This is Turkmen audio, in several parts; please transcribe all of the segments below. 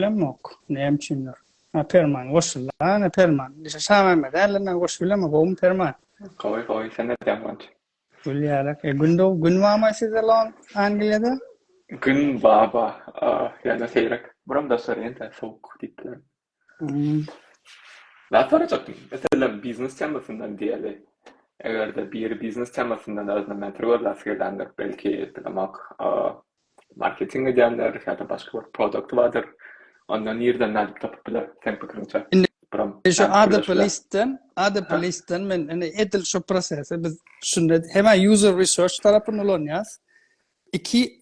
bilemok. Näme üçindir. Ha, Perman goşuldy. Ana Perman. Şamämmet däl, men goşup bilemok. Gowumy Perman? Gowy, gowy. Sen nädýäň Guwanç? Gül ýalak. E, gün dog, gün barmy sizde Lon, Angliýada? Gün bar, bar. Ýöne seýrek. Buram daşary ýene sowuk diýip bilerin. Hmm. Zat sorajakdym. Meselem, biznes temasyndan diýeli. Eger-de biri biznes temasyndan özüne mentor gözläsi gelýändir, belki, bilemok, marketing edýändir ýa-da başga bir produkty bardyr. Onda nirden nädip tapyp biler, seň pikiriňçe? Indi Biram şu nädip ADP gürleşip biler? listden, ADP Aha. listden men indi edil şu prosesi biz şunda hem user research tarapyny ulanýas. Iki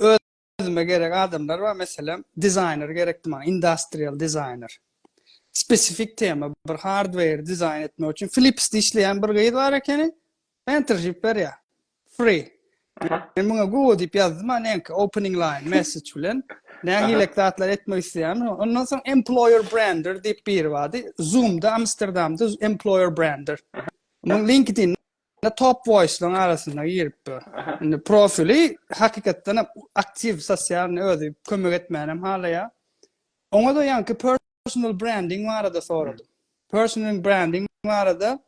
özüme gerek adamlar bar, meselem, dizaýner gerekdi maňa, industrial designer. Spesifik tema, bir hardware dizaýn etmek üçin Philipsde işleýän bir gyz bar ekeni, mentorship berýär. Free. Men muňa go diýip ýazdym, a näňki opening line message bilen. Nähilek zatlar etmek isleýän. Ondan soň employer brander diýip biri bardy. Zoomda, Amsterdamda employer brander. Muň LinkedIn top voice-laryň arasyna girip dur. Indi profili hakykatdan hem aktiw sosial özi kömek etmäni hem halaýar. Oňa da ýaňky personal branding barada soradym. Personal branding barada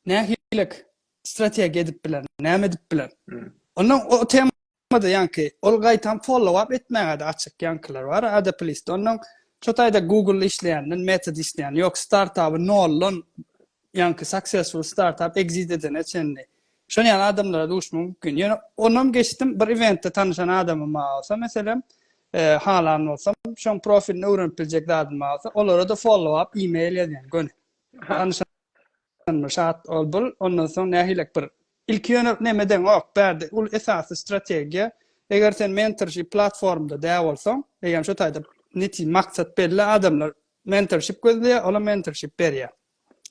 nähilek strategiýa edip biler, näme edip biler? Ondan o temada ýaňky ol gaýtam follow up etmäge-de açyk ýaňkylar bar, ADP list. Ondan şo taýda Google işleýänden, Meta işleýän, ýok startapy noldan ýaňky successful startup exit edene çenli. Şon ýaly adamlara duşmak mümkin. Ýöne onam geçdim, bir eventde tanyşan adamym bar bolsa, meselem, e, halan bolsam, şoň profilini öwrenip biljek zadym bar bolsa, olara-da follow up e-mail ýazýan göni. Tanyşan şat ol bul, ondan soň nähilek bir ilki ýöne neme deňok, bärde ul esasy strategiýa, eger sen mentorship platformda dä bolsaň, eýýäm şo taýda neti maksat belli adamlar mentorship gözleýär, ola mentorship berýär.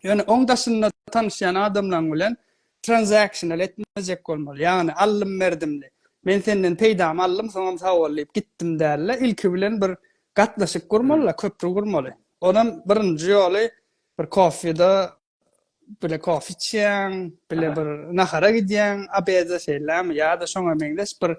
Ýöne oň daşynda tanyşýan adamlaryň bilen transactional etmejek bolmaly. Ýagny aldym berdimli. Men senden peýdamy aldym, soňam sag bol diýip gitdim däl-de, ilki bilen bir gatnaşyk gurmaly-da, köpri gurmaly. Onam birinji ýoly bir kofede bile kofe içýäň, bile bir nahara gidýäň, obeda şeýlemi ýa-da şoňa meňzeş bir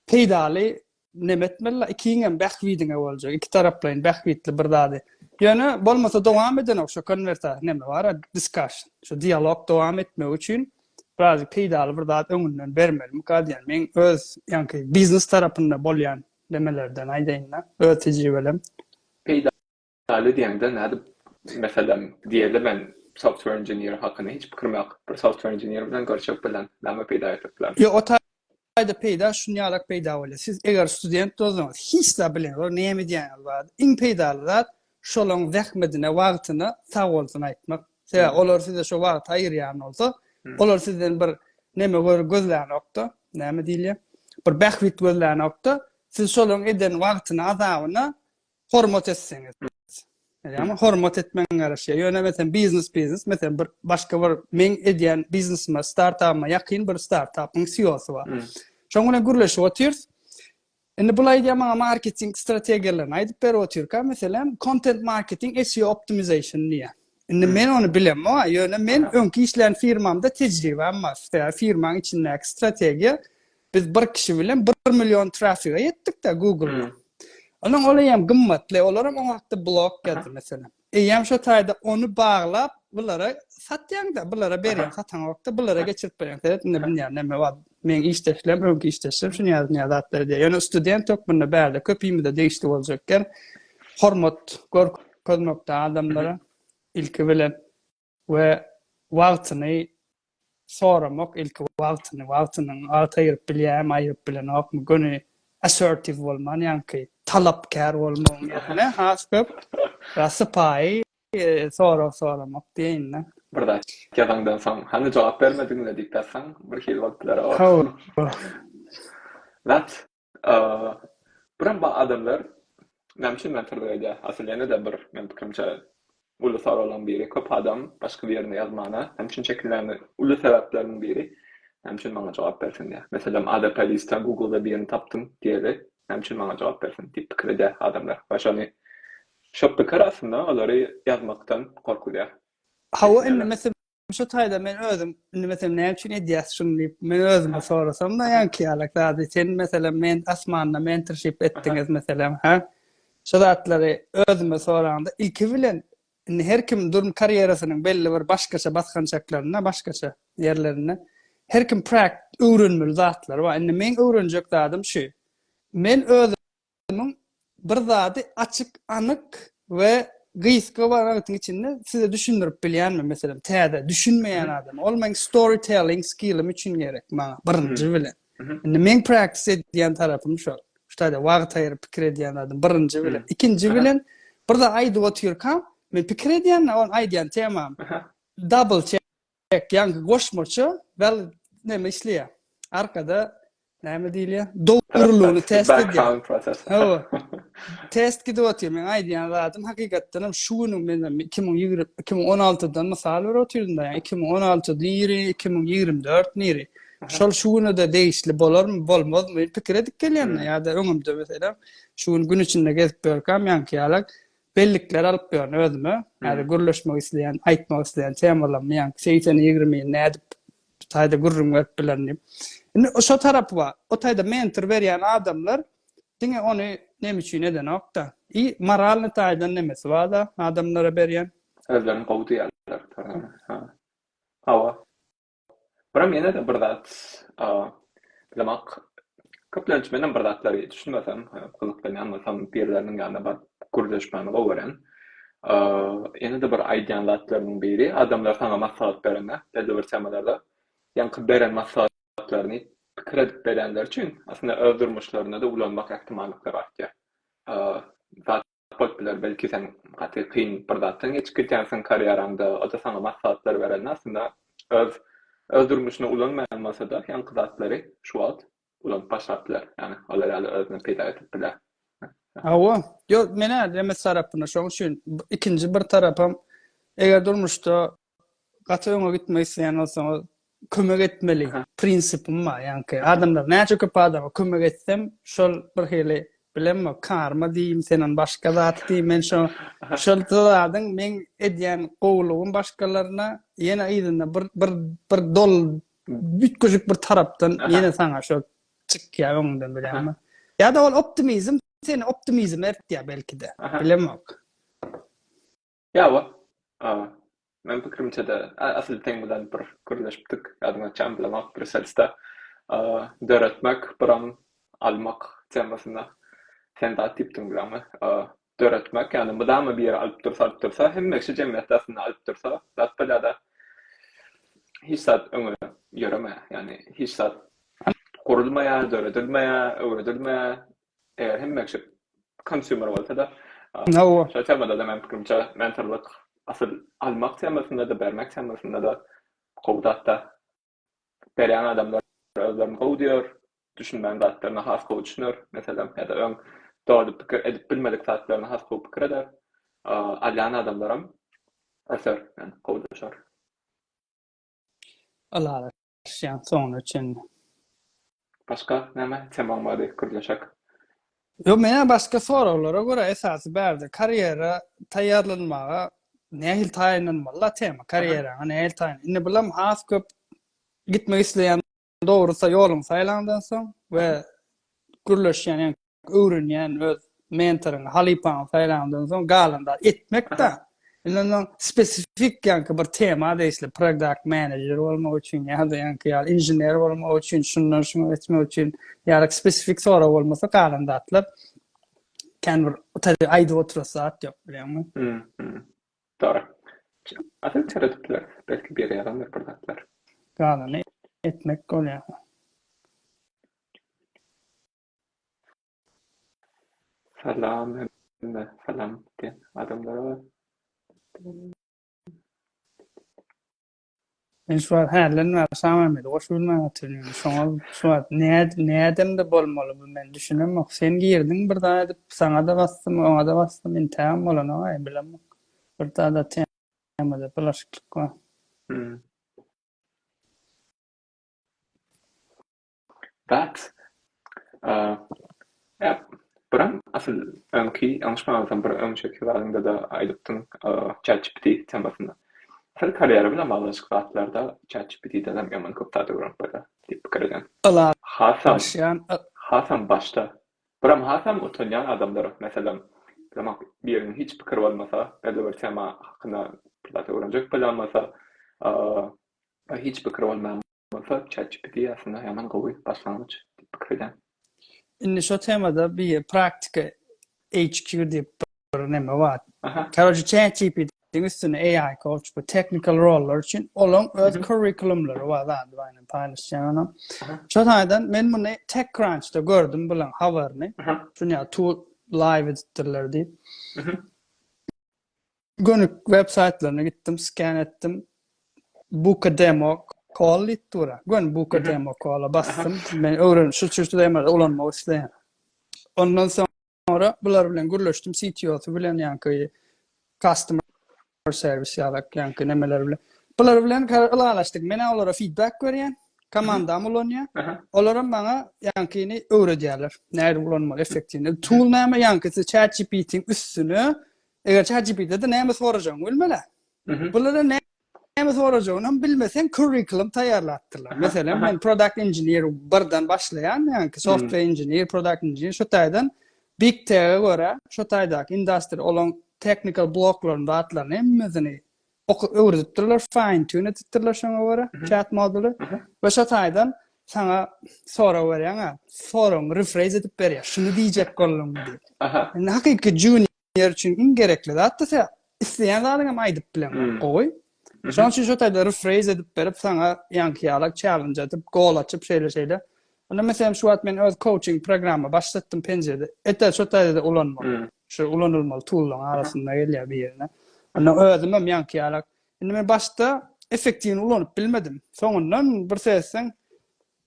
peýdaly neme etmeli, ikiňem bähbidiňe boljak, iki taraplaýyn bähbitli bir zady. Ýöne bolmasa dowam edenok şo konwersasiýa neme bar, discussion, şo dialog dowam etmegi üçin birazjyk peýdaly bir zat öňünden bermelimika diýen. Meň öz ýaňky biznes tarapynda bolýan nemelerden aýdaýyn-da, öz tejribelem. Peýdaly diýeňde nädip meselem diýeli men software engineer hakynda hiç pikirim ýok. Bir software engineer bilen görüşip bilen näme peýda getirip bilerin? Ýok o taýda peýda şunýalak peýda bolýar. Siz eger student bolsaňyz hiç zat bileňzok näme edýäňiz barada. Iň peýdaly zat şolaň zähmedine wagtyna sag bolsun aýtmak. Sebäbi olar size şo wagty aýyrýan bolsa olar sizden bir neme gözlänokda näme diýilýär bir bähbit gözlänokda siz şolaň eden wagtyna azabyna hormat etseňiz. Ýagny hormat etmegiň garaşýar. Ýöne meselem biznes biznes, meselem bir başga bir meň edýän biznesime, startapyma ýakyn bir startapyň CEO-sy bar. Şoň bilen gürleşip otyrys. Indi bul aýdýar maňa marketing strategiýalaryny aýdyp berip otyrka, meselem content marketing SEO optimization diýýär. Indi men ony bilemok, ýöne men öňki işlän firmamda tejribäm bar. Sebäbi firmaň içindäki strategiýa Biz bir kişi bilen bir million trafige ýetdik-de Google-da. Onuň ol eýýäm gymmatly, olaram oň hakda blog ýazdy meselem. Eýýäm şo taýda ony baglap, bulara satýaň-da, bulara berýäň, sataňok-da, bulara geçirip berýäň. Seret, indi bilýän näme bar. Meň işdeşlerim, öňki işdeşlerim şuny ýaly şuny ýaly zatlar edýär. Ýöne student hökmünde bärde köpimize degişli boljak ýer hormat görkezmekde adamlara ilki bilen we wagtyny soramak ilki wagtyny wagtynyň wagt aýyryp bilýärmi aýyryp bilenokmy göni assertive bolman ýaňky talapkär bolmagyň ýerine has köp biraz sypaýy sorag soramak diýeýin-de. Bir zat ýazaňdan soň hany jogap bermediňle diýip ýazsaň bir hili bolup biler o. Hawa. Zat Birem bu adamlar näme üçin mentorlyk edýär? Asyl ýene-de bir meň pikirimçe uly soraglaryň biri. Köp adam başga birine ýazmana näme üçin çekinýäni uly sebäpleriniň biri näme üçin maňa jogap bersin diýýär. Meselem ADP listden Google-da birini tapdym diýeli näme üçin maňa jogap bersin diýip pikir edýär adamlar we şony şo pikir aslynda olary ýazmakdan gorkuzýar. Hawa indi meselem Şu taýda men özüm indi meselem näme üçin edýäs şuny diýip men özüme sorasam da ýaňky ýalak zady sen meselem men asmanda mentorship etdiňiz meselem hä? Şu zatlary özüme soraňda ilki bilen indi her kim durm karýerasynyň belli bir başgaça basgançaklarynda, başgaça ýerlerinde her kim prakt öwrenmeli zatlary bar. Indi meň öwrenjek zadym şu. Men özümiň bir zady açyk, anyk we gysga wagtyň içinde size düşündirip bilýänmi, meselem, täze düşünmeýän adama. Ol meň storytelling skillim üçin gerek maňa birinji bilen. Indi meň practice edýän tarapym şol. Şu taýda wagt aýyryp pikir edýän zadym birinji bilen. Ikinji bilen bir zat aýdyp otyrkam, men pikir edýän, ony aýdýan temam. Double check, ýagny goşmaça wel näme işleýär. Arkada näme diýilýär? Dogrulygyny test edýär. Hawa. Test gidip otyr. Men aýdýan zadym hakykatdan hem şu günüň men 2020 2016-dan mysal berip otyrdym da, ýagny 2016 niri, 2024 niri. Şol şu güne-de degişli bolarmy, bolmazmy pikir edip gelýän-de ýa-da öňümde meselem şu gün gün içinde gezip ýörkäm ýaňky ýalak bellikler alyp ýörün özüme. Ýa-da gürleşmek isleýän, aýtmak isleýän temalarymy ýaňky segseni ýigrimini nädip bu taýda gürrüň berip bilerin diýip. Indi şo tarapy bar. O taýda mentor berýän adamlar diňe ony neme üçin edenok-da. I moralny taýdan nemesi bar-da adamlara berýän. Özlerini gowy duýarlar. Hawa. Biram ýene-de bir zat, bilemok, köplenç menem bir zatlary düşünmesem, gyzyklanýan bolsam birileriniň ýanyna baryp gürleşmäni gowy görýän. Ýene-de bir aýdýan zatlarynyň biri, adamlar saňa maslahat berende belli bir temalarda, ýaňky beren maslahatlaryny pikir edip berýänleri üçin, aslynda öz durmuşlarynda-da ulanmak ähtimallyklary artýar. Zat bolup biler. Belki sen gaty kyn bir zatdan geçip gidýänsiň karýeraňda, o-da saňa maslahatlar berende aslynda öz öz durmuşyna ulanmaýan bolsa-da ýaňky zatlary şu wagt ulanyp başlap biler. Ýagny olar ýaly özüne peýda getirip biler. Hawa. Ýok, men-ä remes tarapyna şoň üçin ikinji bir tarapam eger durmuşda gaty öňe gitmek isleýän bolsaňyz kömek etmeli prinsipim bar ýaňky adamlar näçe köp adama kömek etsem şol bir hili bilemok karma diýim sen ony başga zat diý men şo şol zadyň meň edýän gowulygym başgalaryna ýene yzynda bir bir bir dol üýtgeşik bir tarapdan ýene saňa şol çykýar öňüňden bilýäňmi ýa-da ol optimizm seni optimizme eltýär belki-de bilemok. Ýa-wa. Meň pikirimçe-de, asyl seň bilen bir gürleşipdik, ýadyňa düşýärmi bilemok, Brýusselsde döretmek, biram almak temasynda. Sen zat diýipdiň bileňmi? Döretmek, ýagny mydama biri alyp dursa, alyp dursa, hemme kişi jemgyýetde aslynda alyp dursa, zat bolýar-da, hiç zat öňe ýöremeýär, ýagny hiç zat gurulmaýar, döredilmeýär, öwredilmeýär. Eger hemme kişi consumer bolsa-da, Hawa. şol temada-da meň pikirimçe mentorlyk asyl almak temasynda-da, bermek temasynda-da gowy zat-da. Berýän adamlar özlerini gowy duýar, düşünmän zatlaryna has gowy düşüner, meselem, ýa-da öň doly pikir edip bilmedik zatlaryny has gowy pikir eder. Alýan adamlaram öser, ýagny gowulaşar. Ylalaşýan soňuna çenli. Başga näme temaň bardy gürleşek? Ýok menä başga soraglara görä esasy bärde karýera taýýarlanmaga nähili taýynlanmaly tema karýeraňa nähili taýyn indi bulam has köp gitmek isleýän dogry ýoluňy saýlandan soň we gürleşýän ýa öwrenýän öz mentoryňy, halypaňy saýlandan soň galan zat etmek-de. Indi ondan spesifik ýaňky bir tema degişli product manager bolmak üçin ýa-da ýaňky ýaly inžener bolmak üçin, şundan şuňa geçmek üçin ýaly spesifik sorag bolmasa galan zatlar kän bir aýdyp oturasy zat ýok bilýäňmi? Dogry. Asyl çyradyp bileris. Belki biri ýazandyr bir zatlar. Galany etmek bolýar. Salam hemme salam diýen adamlara bar. Men şu wagt hälden bäri Şamämmedi goşup bilmän otyryn ýöne şoňa şu wagt nädemde bolmaly bu men düşünemok. Sen girdiň bir zat edip saňa-da basdym oňa-da basdym intägem bolanok-aý bilemok. Bir zada temada bulaşyklyk bar. Hmm. That Biram asyl öňki ýalňyşmamasam bir öňçeki zadyňda-da aýdypdyň ChatGPT temasynda. Asyl karýera bilen baglanyşyk zatlarda ChatGPT-denem ýaman köp zat öwrenip bolýar diýip pikir edýän. Hasam Ylalaşýan. hasam başda. Biram hasam utanýan adamlar meselem. Bilemok, biriniň hiç pikiri bolmasa, belli bir tema hakynda bir zat öwrenjek bolýan bolsa, hiç pikiri bolmaýan bolsa, ChatGPT aslynda ýaman gowy başlangyç diýip pikir edýän. Indi şo temada bir praktika HQ diýip bir neme bar. Karoçe ChatGPT-niň üstünde AI coach bu technical rollar üçin olaň öz curriculumlary bar zady bar indi paýlaşýan onam. Şo taýdan men muny TechCrunch-da gördüm bulaň habaryny. Şuny ýaly tool live edipdirler diýip. Göni web saýtlaryna gitdim, scan etdim. Book a demo call diýip dur. Göni book a demo call-a basdym. Men öwren şu şu temada ulanmak isleýän. Ondan soňra bular bilen gürleşdim CTO-sy bilen ýaňky customer service ýalak ýaňky nemeler bilen. Bular bilen ylalaşdyk. Men olara feedback berýän, komandam ulanýar. Olaram maňa ýaňkyny öwredýärler. Nädip ulanmaly effektiwni. Tool näme ýaňkysy ChatGPT-iň üstüne Eger ChatGPT-de näme sorajagyňy bilmeli. Bulara näme sorajagyny hem bilmeseň curriculum taýýarlapdyrlar. Meselem, men product engineer birden başlaýan, ýagny software engineer, product engineer şu taýdan Big Tech-e görä, şu taýdaky industry olan technical bloklaryny, zatlaryny hemmesini öwredipdirler, fine tune edipdirler şoňa görä chat moduly. We şu taýdan saňa sorag berýän, soragyňy rephrase edip berýär. Şuny diýjek bolduňmy diýip. Indi hakyky junior ýer üçin iň gerekli zat-da sen isleýän zadyňy hem aýdyp bileňok. Gowy. Şonuň üçin şo taýda rephrase edip berip saňa ýaňky ýalak challenge atyp, gol açyp şeýle-şeýle. Onda meselem şu wagt men öz coaching programma başlatdym penjirede. Etel şo taýda-da ulanmaly. Şu ulanylmaly tool-laryň arasynda gelýär bir ýerine. Onda özüm hem ýaňky ýalak. Indi men başda effektiwni ulanyp bilmedim. Soňundan bir seretseň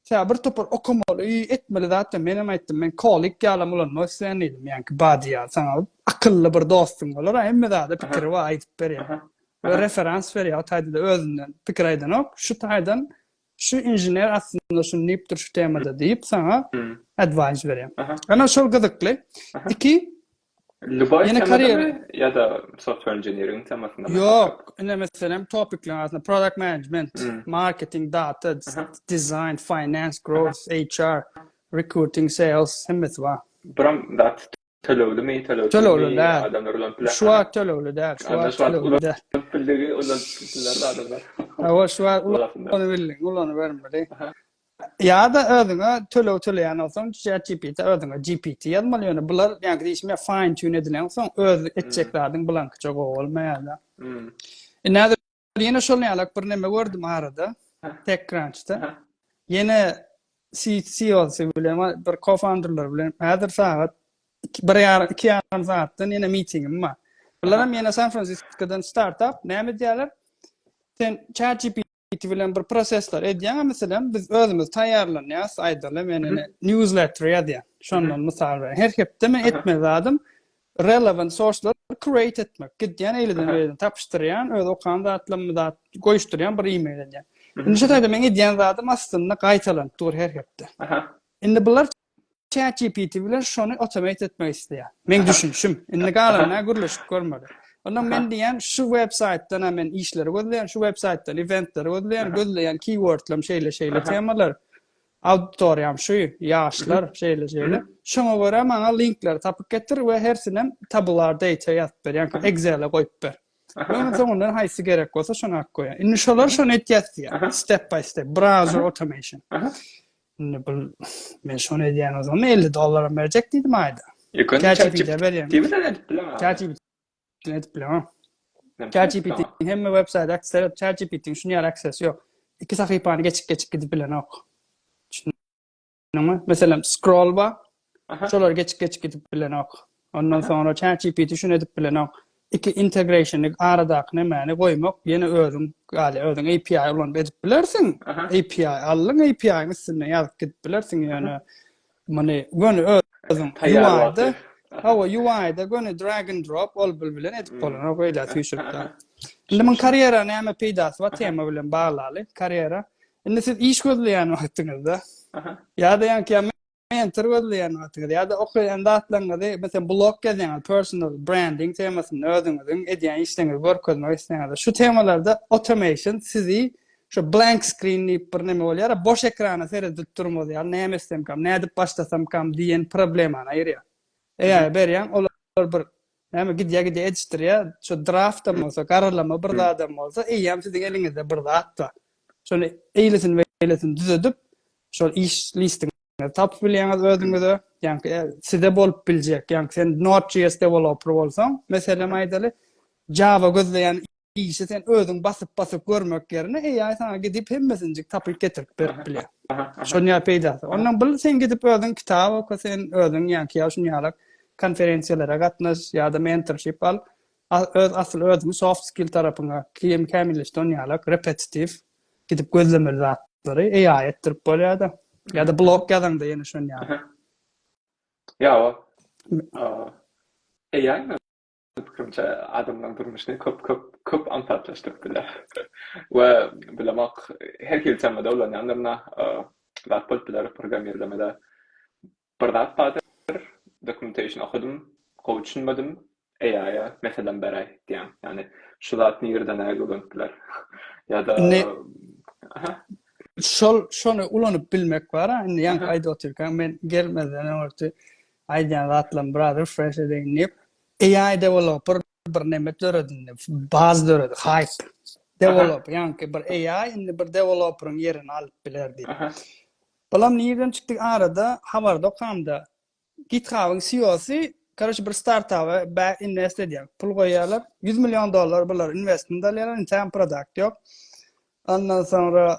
Tä bir topar okamaly, etmeli zat ýok. Menem aýtdym, men kolik ýalam ulanmak isleýän diýdim. Ýaňky body ýaly saňa akylly bir dostuň bolar, hemme zada pikiri bar, aýdyp berýär. We referans berýär, o taýda-da özünden pikir aýdanok. Şu taýdan şu inžener aslynda şuny diýipdir şu temada diýip saňa advice berýär. Ana şol gyzykly. Iki, Lýuboý Ýene karýera ýa-da software engineering temasyndamy? Ýok, ine meselem topikleriň arasynda product management, marketing, data, design, finance, growth, HR, recruiting, sales hemmesi bar. Biram zat töleglimi, tölegsizmi? Tölegli däl. Adamlar ulanyp biler. Şu wagt tölegli däl, şu wagt tölegli däl. Ulanyp bildigi ulanyp bilsinler adamlar. Hawa, şu wagt ulanybildigiňi ulanybermeli. Ýa-da özüňe töleg töleýän bolsaň ChatGPT özüňe GPT ýazmaly ýöne bular ýaňky diýşim ýaly fine tune edilensoň öz etjek zadyň bulankyça gowy bolmaýar-da. Indi häzir ýene şol ýalak bir neme gördüm arada TechCrunch-da. Ýene CEO-sy bilen bir co-founderlar bilen häzir sagat bir ýarym iki ýarym sagatdan ýene mitingim bar. Bular hem ýene San Fransiskodan startup näme edýärler? Sen ChatGPT GPT bilen bir prosesler edýäň, meselem, biz özümiz taýýarlanýas, aýdaly, men ine newsletter ýazýan. Şondan mysal bereýin. Her hepde men etmeli zadym relevant sourcelar create etmek. Gidýän eýleden beýleden tapyşdyrýan, öz okan zatlarymy zat goýuşdyrýan bir e-mail edýän. Indi şu taýda men edýän zadym aslynda gaýtalanyp dur her hepde. Indi bular ChatGPT bilen şony automate etmek isleýär. Meň düşünişim. Indi galanyna gürleşip görmeli. Onda men diýýän şu web saýtdan men işleri gözleýän, şu web saýtdan eventleri gözleýän, gözleýän keywordlarym şeýle-şeýle temalar. Auditoriýam şu, ýaşlar şeýle-şeýle. Şoňa görä maňa linkleri tapyp getir we hersinem tabular data ýazyp ber, ýagny Excel-e goýup ber. Onuň soňundan haýsy gerek bolsa şony alyp goýýar. Indi şolar şony etýär diýýär. Step by step, browser automation. Indi bu men şony edýän bolsam 50 dollaram berjek diýdim aýda. ChatGPT berýän. Bilen edip bilemok. ChatGPT edip bilemok. ChatGPT hemme web saýt access ChatGPT şuny ýaly access ýok. Iki sahypany geçip geçip gidip bilenok. Düşündiňmi? Meselem scroll bar. Şolary geçip geçip gidip bilenok. Ondan soňra ChatGPT şuny edip bilenok. Iki integrationy aradaky nemäni goýmak ýene özüň galýar. Özüň API ulanyp edip bilersiň. API aldyň API-niň üstünde ýazyp gidip bilersiň ýöne muny göni özüň UI-da hawa UI-da göni drag and drop ol bil bilen edip bolanok beýle süýşürip. Indi muň karýera näme peýdasy bar tema bilen baglaly karýera. Indi siz iş gözleýän wagtyňyzda ýa-da ýaňky mentor gözleýän wagtyňyz ýa-da okaýan zatlaryňyzy, meselem, blog ýazýaňyz, personal branding temasynda özüňiziň edýän işleriňizi görkezmek isleýäňiz. Şu temalarda automation sizi şu blank screen diýip bir neme bolýar, boş ekrana seredip durmaz ýaly, näme etsemkam, nädip başlasamkam diýen problemany aýyrýar. AI berýäň, olar bir. Näme gidýär gidýär edişdirýär. Şo draftam bolsa, garalama bir zadam bolsa, eýýäm siziň eliňizde bir zat bar. Şony eýlesini beýlesini düzedip, şol iş listiňizi tapyp bilýäňiz özüňize. Ýaňky e, size bolup biljek, ýaňky sen Node.js developer bolsaň, meselem aýdaly, Java gözleýän işi sen özüň basyp-basyp görmek ýerine AI saňa gidip hemmesinjik tapyp getirip berip bilýär. Şonýa peýdasy. Ondan bil sen gidip özüň kitap oka sen özüň ýaňky ýa şunýalak konferensiýalara gatnaş ýa-da mentorship al. Öz asyl özüňi soft skill tarapyňa kim kämilleşdi onýalak repetitiv gidip gözlemeli zatlary AI etdirip bolýar-da. Ýa-da blog ýazaňda ýene şonýalak. Ýa o AI Pikirimçe adamlaryň durmuşyny köp köp köp aňsatlaşdyryp biler. We bilemok her hili temada ulanýandyryn-a zat bolup biler programmirlemede. Bir zat bardyr, documentation okadym, gowy düşünmedim, AI-a meselem beräý diýýän. Ýagny şu zat nirede nähili ulanyp biler? Ýa-da Indi şol şony ulanyp bilmek bar-a, indi ýaňky aýdyp otyrkaň men gelmezden öňürti aýdýan zatlarymy biraz refresh edeýin diýip, AI developer bir neme döredi indi, baz döredi, hype. Developer, ýaňky bir AI indi bir developeriň ýerini alyp biler diýip. Bulam nirden çykdy arada habarda okamda GitHub-yň CEO-sy karoçe bir startapa invest edýär. Pul goýýarlar. 100 million dollar bular investment alýarlar. Intägem product ýok. Ondan soňra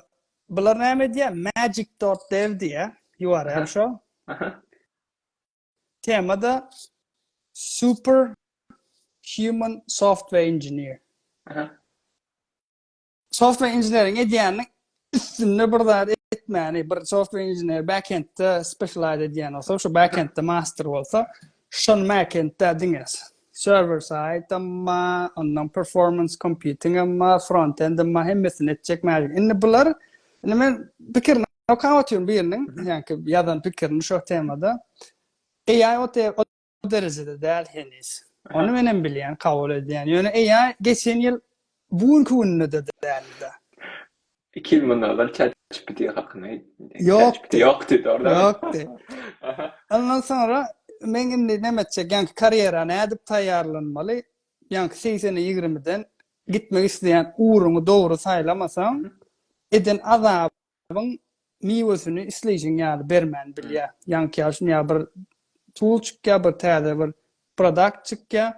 bular näme edýär? Magic.dev diýýär. URL şo. Temada Super Human Software Engineer. Software engineering edýäniniň üstünde bir zat etmäni, bir software engineer backend-de specialize edýän bolsa, şu backend-de master bolsa, şony backend-de diňe server side amma, ondan performance computing amma, front end amma hemmesini etjek magic. Indi bular, indi men pikirini okap otyryn biriniň, ýaňky ýazan pikirini şo temada. AI o, o derejede däl heniz. Ony menem bilýän, kabul edýän. Ýöne AI geçen ýyl bu günki günde-de däldi. 2 ýyl mundan ozal ChatGPT hakynda Ýokdy. Ýokdy, dogry. Ýokdy. Ondan soňra men indi näme etjek, ýaňky karýera nädip taýýarlanmaly? Ýaňky segsene ýigrimiden gitmek isleýän ugruňy dogry saýlamasaň, eden azabyň miwesini isleýşiň ýaly bermän bilýär. Ýaňky ýaly şuny ýaly bir tool çykýar, bir täze bir product çykýar.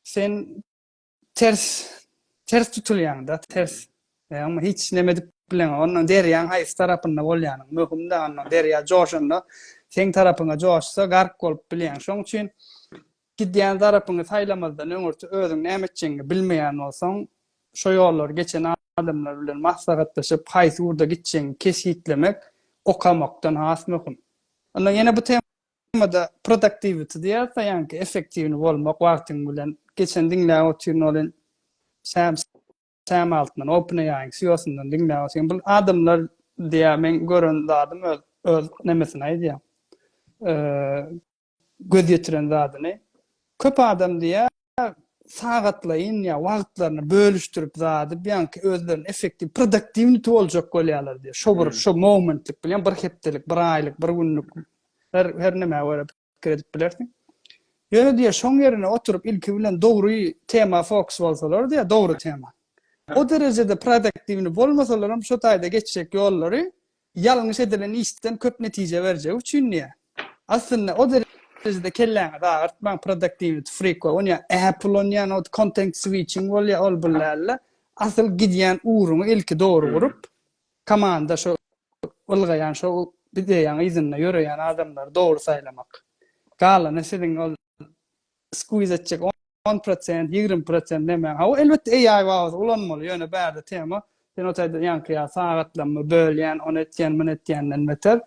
Sen ters ters tutulýaň-da, ters. Ýagny hiç neme edip bileňok. Ondan derýaň haýsy tarapynda bolýanyň möhüm-dä, ondan derýa joşanda seň tarapyňa joşsa gark bolup bilýäň. Şoň üçin gidýän tarapyňy saýlamazdan öňürti özüň näme etjegiňi bilmeýän bolsaň, şo ýollary geçen adamlar bilen maslahatlaşyp, haýsy ugurda gitjegiňi kesgitlemek okamakdan has möhüm. Ondan ýene bu temada productivity diýýäris-de, ýaňky effektiwny bolmak wagtyň bilen. Geçen diňläp otyryn welin, Sam Sam Altman, OpenAI-iň CEO-syndan diňläp otyryn. Bu adamlar diýýär, meň gören zadym öz öz nemesini aýdýar. Göz ýetiren zadyny. Köp adam diýýär, sagatlaýyn ýa wagtlaryny bölüşdirip zady ýaňky özlerini effektiw, produktiwniti boljak bolýarlar diýýär. Şo bir, şo momentlik bilýän, bir hepdelik, bir aýlyk, bir günlük her her nämä görä pikir edip bilersiň. Ýöne diýýär, şoň ýerine oturyp ilki bilen dogry tema fokus bolsalar diýýär, dogry tema. O derejede produktiwni bolmasalaram şo taýda geçjek ýollary ýalňyş edilen işden köp netije berjegi üçin diýýär. Aslynda o derejede kelläňizi agyrtmaň productivity freak bolup, onýa Apple onýan o content switching bolýar ol bul dälde. Asyl gidýän ugruňy ilki dogry gurup, komanda şo ylgaýan şo ideýaň yzynda ýöreýän adamlary dogry saýlamak. Galany siziň ol squeeze etjek on prosent, 20 prosent näme. Hawa, elbetde AI babatda ulanmaly, ýöne bärde tema sen o taýda ýaňky ýa sagatlarymy bölýän, ony etýän, muny etýänden beter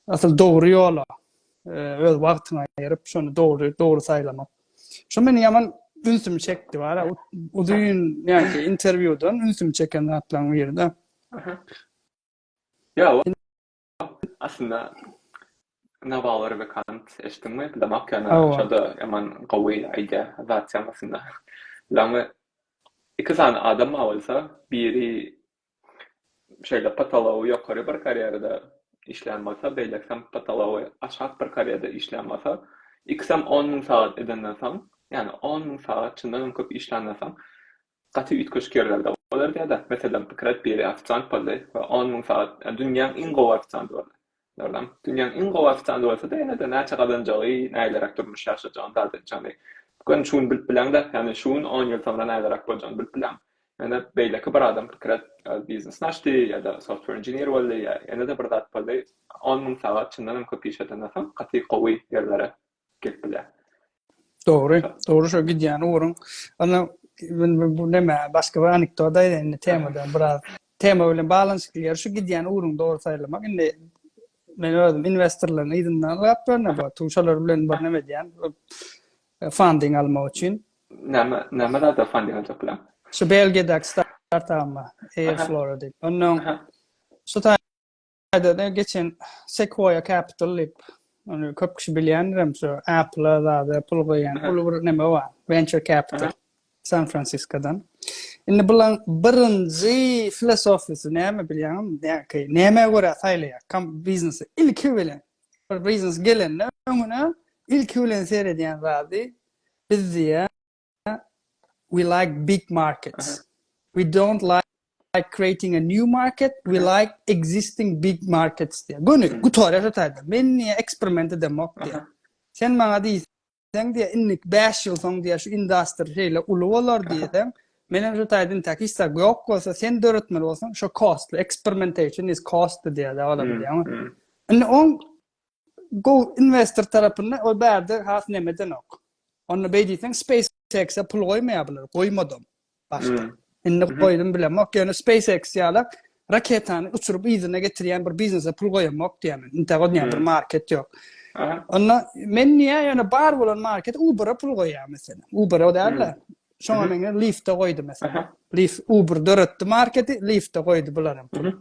asyl dogry ýola öz wagtyňy aýyryp, şony dogry dogry saýlamak. Şo meni ýaman ünsümi çekdi bara. Uzyn ýaňky interwýudan ünsümi çeken zatlaryň biri-de. Ýa, Aslynda Naval Ravikant eşitdiňmi? Bilemok ýöne şo-da ýaman gowy aýdýar zat temasynda. Bileňmi iki sany adam bar bolsa, biri şeýle potology ýokary bir karýerada işleýän bolsa, beýlekisem potology aşak bir karýerada işleýän bolsa, ikisem 10 000 sagat edenden soň. Ýagny 10 000 sagat çyndan hem köp işländen soň gaty üýtgeşik ýerlerde bolar diýýär-de. Meselem, pikir et biri ofisiant boldy we 10 000 sagat, ýa dünýäň iň gowy ofisianty boldy. Dogrudan, dünýäň iň gowy ofisianty bolsa-da ýene-de näçe gazanjagy, näleräk durmuş ýaşajagyny zat etjegini göni şu gün bilip bileňde, ýagny şu gün on ýyl soňra näleräk boljagyny bilip bileň. Ýöne beýleki bir adam pikir et, öz biznesini açdy ýa-da software engineer boldy ýa ýene-de bir zat boldy, on müň sagat çyndan hem köp iş edenden soň gaty gowy ýerlere gelip bilýär. Dogry, dogry şo gidýän ugruň. Onda bu neme, başga bir anekdot aýdaýyn indi temadan biraz tema bilen baglanyşykly ýeri şu gidýän ugruňy dogry saýlamak. Indi men özüm inwestorlaryň yzyndan ylgap ýörün bu şolar bilen bir neme edýän funding almak üçin. Näme, näme zada funding aljak bilen? Şu Belgiýadaky startapyma Airflora diýip. Ondan şu taýda geçen Sequoia Capital diýip, ony köp kişi bilýändir hem şu Apple-a zada pul goýýan uly bir neme bar, venture capital San Fransiskodan. Indi bulaň birinji filosofiýasy näme bilýäňmi? Näme, nämä görä saýlaýar biznesi ilki bilen. Bir biznes gelende öňüne ilki bilen seredýän zady biz diýýär we like big markets. We don't like creating a new market, we like existing big markets diýýär. Göni gutarýar şo taýda. Men diýýär eksperiment edemok diýýär. Sen maňa diýseň diýýär indiki 5 ýyl soň diýýär şu industry şeýle uly bolar diýseň, men hem şo taýda intäk hiç zat ýok bolsa sen döretmeli bolsaň şo costly, experimentation is costly diýýär olam diýýär. Indi oň gowy investor tarapynda ol bärde has neme edenok. Onda beý diýseň SpaceX-e pul goýmaýar bular, goýmadam başda. Hmm. Indi goýdum bilemok, ýöne SpaceX ýaly raketany uçuryp yzyna getirýän bir biznese pul goýamok diýýän men. Intäk o diýýän bir hmm. market ýok. Onda men niýe ýöne bar bolan market Uber-a pul goýýar meselem. Uber-a däl-de. Hmm. Şoňa meňzeş Lyft-e goýdy meselem. Lyft Uber döretdi marketi, Lyft-e goýdy bular hem pul.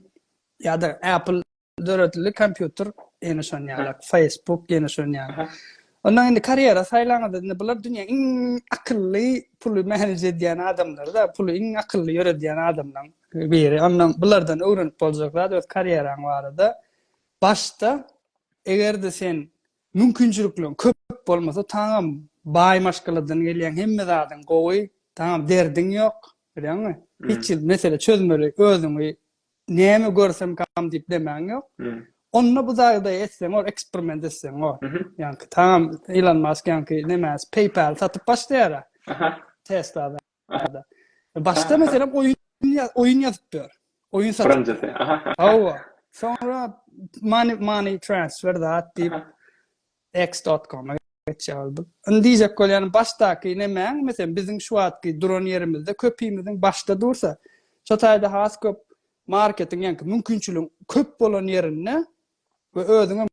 Ýa-da Apple döredildi kompýuter ýene şon ýalak, Facebook ýene şon ýaly. Ondan indi karýera saýlaňyzda indi bular dünýäň iň akylly puly manage edýän adamlary-da, puly iň akylly ýöredýän adamlaryň biri. Ondan bulardan öwrenip boljak zat öz karýeraň barada. Başda eger-de sen mümkinçilikleriň köp bolmasa, taňam baý maşgaladan gelýäň, hemme zadyň gowy, taňam derdiň ýok, bilýäňmi? Hiç hili mesele çözmeli özüňi Näme görsemkam diýip demäň ýok. Onda bu zagdaýy etseň ol eksperiment etseň ol. Ýaňky tamam Elon Musk ýaňky nemäsi PayPal satyp başlaýar. Tesla da. Başda meselem oýun oýun ýazyp ber. Oýun satyp. Birinjisi. Hawa. Soňra money money transfer zat diýip X.com-a geçýär ol. Indi diýjek bolýanym başdaky nemäň, meselem biziň şu wagtky duran ýerimizde köpimiziň başda dursa, şo taýda has köp marketiň ýaňky mümkinçiligiň köp bolan ýerinde we özüňem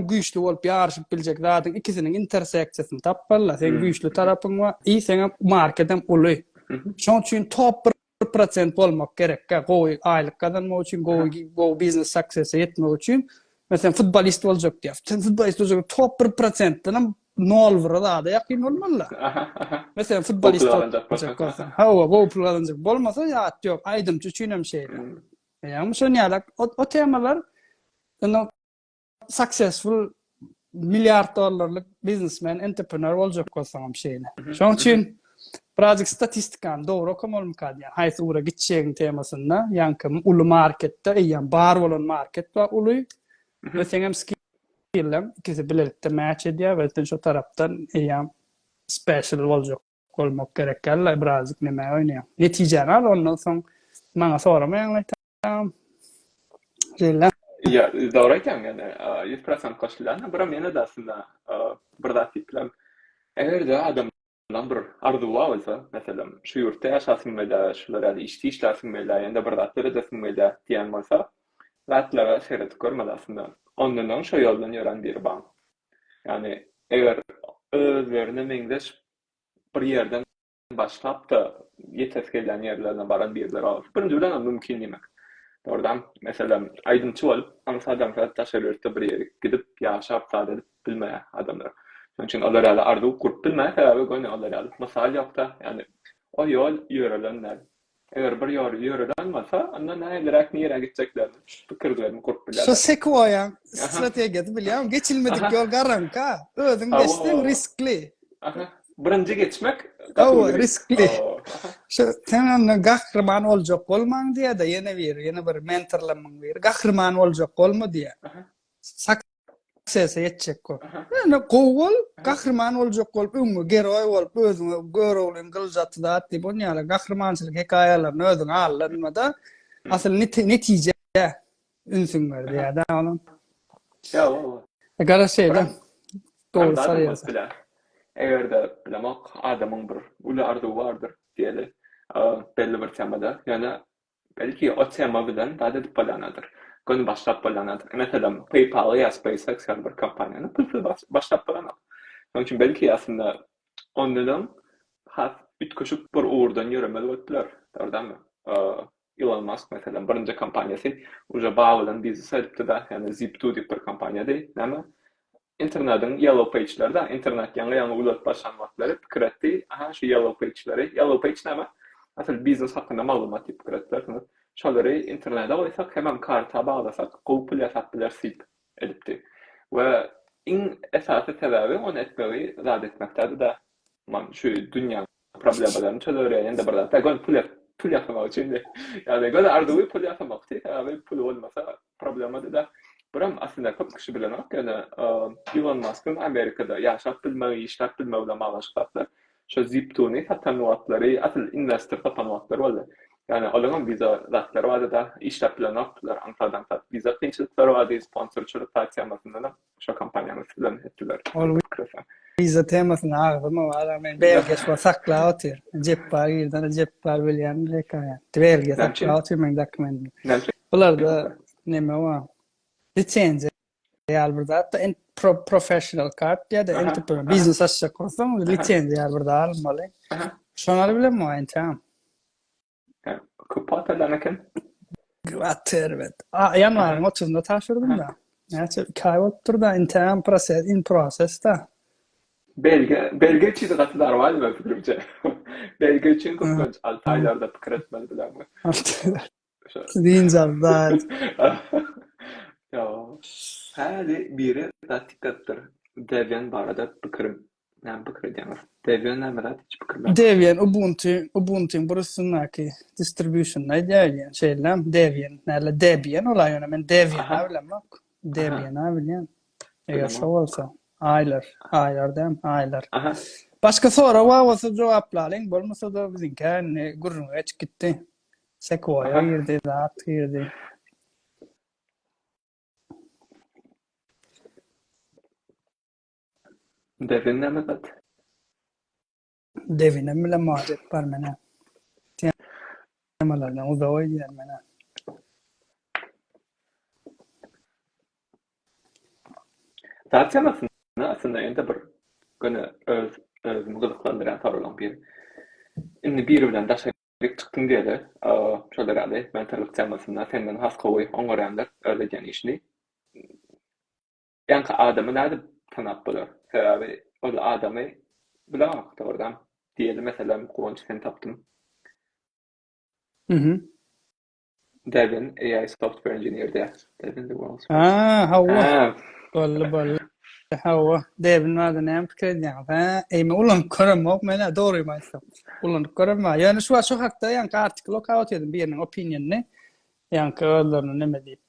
güýçli bolup ýaryşyp biljek zadyň ikisiniň interseksiýasyny tapmaly-da. Seň güýçli tarapyň bar i seňem marketem uly. Şoň üçin top bir prosent bolmak gerekkä gowy aýlyk gazanmak üçin gowy gowy biznes success-e ýetmek üçin meselem futbolist boljak diýýär sen futbolist boljak top bir prosentden hem nol bir zada ýakyn bolmaly meselem futbolist boljak bolsa hawa gowy pul gazanjak bolmasa ýat ýok aýdymçy üçin hem şeýle ýagny şon ýaly o temalar indi successful milliard dollarlyk biznesmen, entrepreneur boljak bolsaňam şeýle. Şonuň üçin birazjyk statistikany dogry okamalymyka diýýän. Haýsy ugra gitjegiň temasynda, ýaňky uly marketde eýýäm bar bolan market bar uly we seňem skilleň ikisi bilelikde match edýär we sen şo tarapdan eýýäm special boljak bolmak gerek däl-de birazjyk neme oýnaýaň. Netijäni al ondan soň maňa soramaýaň Tamam. Şeýle. Ýa, dogry aýtýaň ýöne, 100% goşulýan. Biram ýene-de aslynda bir zat diýip bilerin. Eger-de adamlaň bir arzuwy bar bolsa, meselem, şu ýurtda ýaşasym gelýär, şular ýaly işde işläsim gelýär, ýa-da bir zat döredesim gelýär diýen bolsa, zatlara seredip görmeli aslynda. Ondan öň şo ýoldan ýörän biri bar. Ýagny, eger özlerine meňzeş bir ýerden başlap-da ýetesi gelýän ýerlerine baran birileri bar. Birinji bilen ol mümkin diýmek. Dogrudan, meselem, aýdymçy bolup, aňsat-aňsat daşary ýurtda bir ýere gidip, ýaşap, zat edip bilmeýär adamlar. Şonuň üçin olar ýaly arzuw gurup bilmeýär, sebäbi göni olar ýaly mysal ýok-da, ýagny o ýol ýörelen däl. Eger bir ýol ýörelen bolsa, onda nähiliräk nirä gitjeklerini pikirlerini gurup Şo bilýärler. Sequoia-ň strategiýasy bilýäňmi? Geçilmedik ýol garaňka. Özüň geçseň riskli. Aha. Birinji geçmek gaty uly risk. Riskli. Şu sen onda gahryman boljak bolmaň diýýär-de ýene biri, ýene bir mentorlarymyň biri. Gahryman boljak bolma diýýär. Success-e ýetjek bol. Ýöne gowy bol, gahryman boljak bolup, öňňe geroý bolup, özüňe Göroglyň gylyjy aty zat diýip, onuň ýaly gahrymançylyk hekaýalaryny özüňe aldanma-da, asyl netijä ünsüň ber diýýär-de onuň. Ýa, owa. Gara şeýle. Dogry sarýarsa. Eger-de bilemok, adamyň bir uly arzuwy bardyr diýeli, belli bir temada. Ýöne belki o tema bilen zat edip bolýanadyr. Göni başlap bolýanadyr. Meselem, PayPal-y ýa SpaceX ýaly bir kompaniýany pulsuz başlap bolanok. Şonuň üçin belki aslynda ondanam has üýtgeşik bir ugurdan ýöremeli bolup biler. Dogrudanmy? Ilon Musk meselem birinji kompaniýasy uje bag bilen biznes edipdi-de, ýagny Zip2 diýip bir kompaniýady. Näme? Internediň Yellow Page-leri-de, internet ýaňy-ýaňy ulalyp başlan wagtlary pikir etdi, aha şu Yellow Page-leri, Yellow Page näme? Asyl biznes hakynda maglumat diýip pikir etdiler. Şolary internete goýsak hemem karta baglasak gowy pul ýasap bileris diýip edipdi. We iň esasy sebäbi ony etmegi zat etmekdedi-de, man şu dünýäň problemalaryny çözer ýa ýene-de bir zat. Göni pul pul ýasamak üçindi. Ýagny göni arzuwy pul ýasamakdy. Sebäbi puly bolmasa problemady-da. Birem aslynda köp kişi bilenok, ýöne Ilon Maskyň Amerikada ýaşap bilmegi, işläp bilmegi bilen baglanyşykly zatlar. Şo Zip2-ni satan wagtlary, asyl inwestor tapan wagtlary boldy. Ýagny olaryňam wiza zatlary bardy-da, işläp bilenokdylar aňsat-aňsat. Wiza kynçylyklary bardy, sponsorçylyk zat temasyndanam. Şo kompaniýanyň üsti bilen etdiler. Ol wiza temasyny agzyma bar, men Belgiýa şu saklap otyr. Jepbar girdi, Jepbar bilýän hekaýa. Belgiýa saklap otyr meň dokumentim. Bularda neme bar? Lisenziýa ýaly bir zat da professional kart ýa-da enterprise biznes açjak bolsaň lisenziýa ýaly bir zat almaly. Şoňa bilen bu entäm. Köp wagt alýan eken. Gaty erbet. A, ýanwaryň 30-ynda tabşyrdym da. Näçe 2 aý bolupdyr da, intägem proses, in process da. Belge, belge üçin gaty normal men pikirimçe. Belge üçin köplenç 6 aýlarda pikir etmeli bileňmi. 6 aýlar. Dynç al da. Ýok. Häli biri zat diktatdyr. Debian barada pikirim Näme pikir edýäňiz? Debian näme zat hiç pikirim ýok. Debian Ubuntu, Ubuntuň bir üstündäki distribution aýdýar öýdýän. Şeýle Debian, näle Debian ola ýöne men Debian-a bilemok. Debian-a bilýän. Eger şo bolsa, aýlar, aýlar däl, aýlar. Başga sorag bar bolsa jogaplalyň, bolmasa-da biziňkä indi gürrüňe geçip gitdi. Sequoia girdi, zat girdi. Devin näme zat? Devinem bilen muhabbet bar menä. Temalardan uzak öýdýän menä. Zat temasynda aslynda ýene-de bir göni öz özümi gyzyklandyrýan soraglaryň biri. Indi biri bilen daşaryk çykdyň diýeli, şolar ýaly mentorlyk temasynda senden has gowy oňarýandyr öz edýän işini. Ýaňky adamy nädip tanap bolar? Sebäbi ol adamy bilemok dogrudan. Diýeli meselem Guwanç seni tapdym. Mhm. Devin AI software engineer diýýär. Devin the world's first. Ha, hawa. Boldy, boldy. Hawa. Devin barada näme pikir edýäňiz? Hä, eý men ulanyp göremok men-ä dogrymy aýtsam. Ulanyp göremok. Ýöne şu wagt şu hakda ýaňky artikel okap otyrdym biriniň opinionyny. Ýaňky özlerine neme diýip.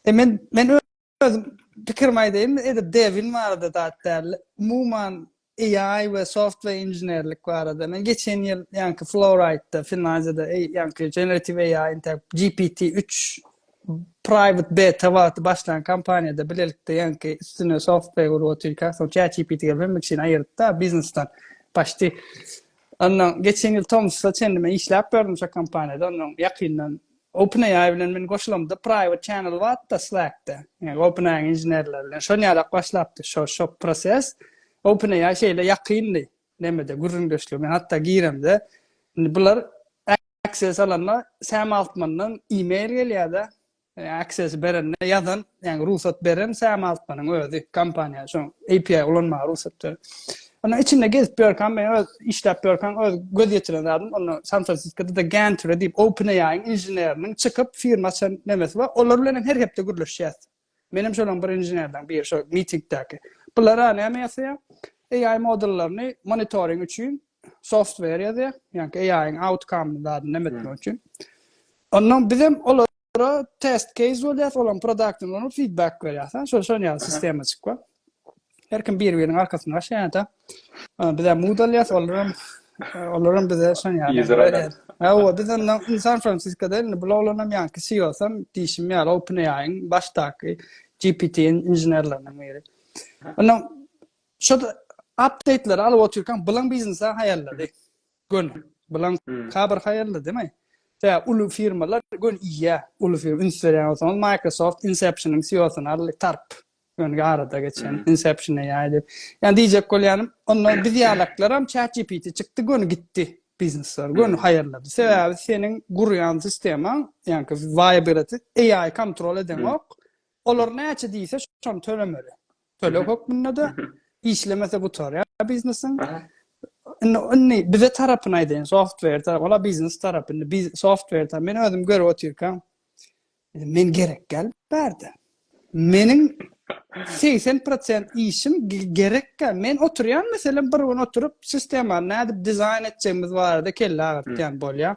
E men men Özüm pikirimi aýdaýyn, edil Devin barada zat däl. Umuman AI we software inženerlik barada. Men geçen ýyl ýaňky Flowrite-da, Finlandiýada ýaňky generative AI intäk GPT-3 private beta wagty başlan kompaniýada bilelikde ýaňky üstüne software gurup otyrkak, soň ChatGPT gelip hemme kişini aýyrdy-da biznesden başdy. Ondan geçen ýyl tomsusa çenli men işläp gördüm şo kompaniýada. Ondan ýakyndan OpenAI bilen men goşulamda private channel bardy-da Slack-de. Ýagny OpenAI-iň inženerleri bilen. Şon ýalak başlapdy şo şo proses. OpenAI şeýle ýakyndy nemede gürrüňdeşlige. Men hatda giremde indi bular access alanda Sam Altmandan e-mail gelýär-de. Access berende ýazan, ýagny rugsat beren Sam Altmanyň özi kompaniýa şoň API ulanmaga rugsat beren. Onda içinde gezip ýörkäm men öz işläp ýörkäm öz göz ýetiren zadym onda San Fransiskoda-da Gantere diýip OpenAI-iň inženeriniň çykyp firma açan nemesi bar. Olar bilen hem her hepde gürleşýäs. Menem şolaryň bir inženerleriň biri şo mitingdäki. Bular-a näme ýasaýar? AI modellaryny monitoring üçin software ýazýar. Ýagny AI-iň outcome-yny zadyny näme etmek üçin. Ondan bizem olara test case bolýar, olaryň product-yny ulanyp feedback berýär. Şol şol ýaly sistema çykýar. Her kim bir-biriniň arkasynda gaçýar-da. Bize mood alýar, olaram olaram bize şol ýaly. Hawa, biz ondan San Fransiskoda indi bu oglanam ýaňky CEO-sam diýşim ýaly OpenAI-iň başdaky GPT inženerleriniň biri. Ondan şo update-leri alyp otyrkaň bilaň biznese haýallady. Göni. Bilaň kabir haýallady, demi? Tä uly firmalar göni iýýär. Uly firma üns berýän bolsaňyz Microsoft Inception-yň CEO-syny aldy, tarp. Ýöne arada geçen Inception AI diýip. Ýani diýjek bolýanym, onda biz ýalaklaram ChatGPT çykdy, göni gitdi biznesler, göni haýallady. Sebäbi seniň gurýan sistemaň, ýaňky viability AI kontrol edeňok. Olar näçe diýse şony tölemeli. Töleg hökmünde-de işlemese gutarýar biznesiň. Indi indi bize tarapyny aýdaýyn, software tarapy, ola biznes tarapy, indi biz software tarapy. Men özüm görüp otyrkam, Men gerek gel bärde. Meniň 80% işim gerek gel. Men oturýan meselem bir gün oturyp sistemany nädip dizaýn etjegimiz barada kelle agyrtýan bolýar.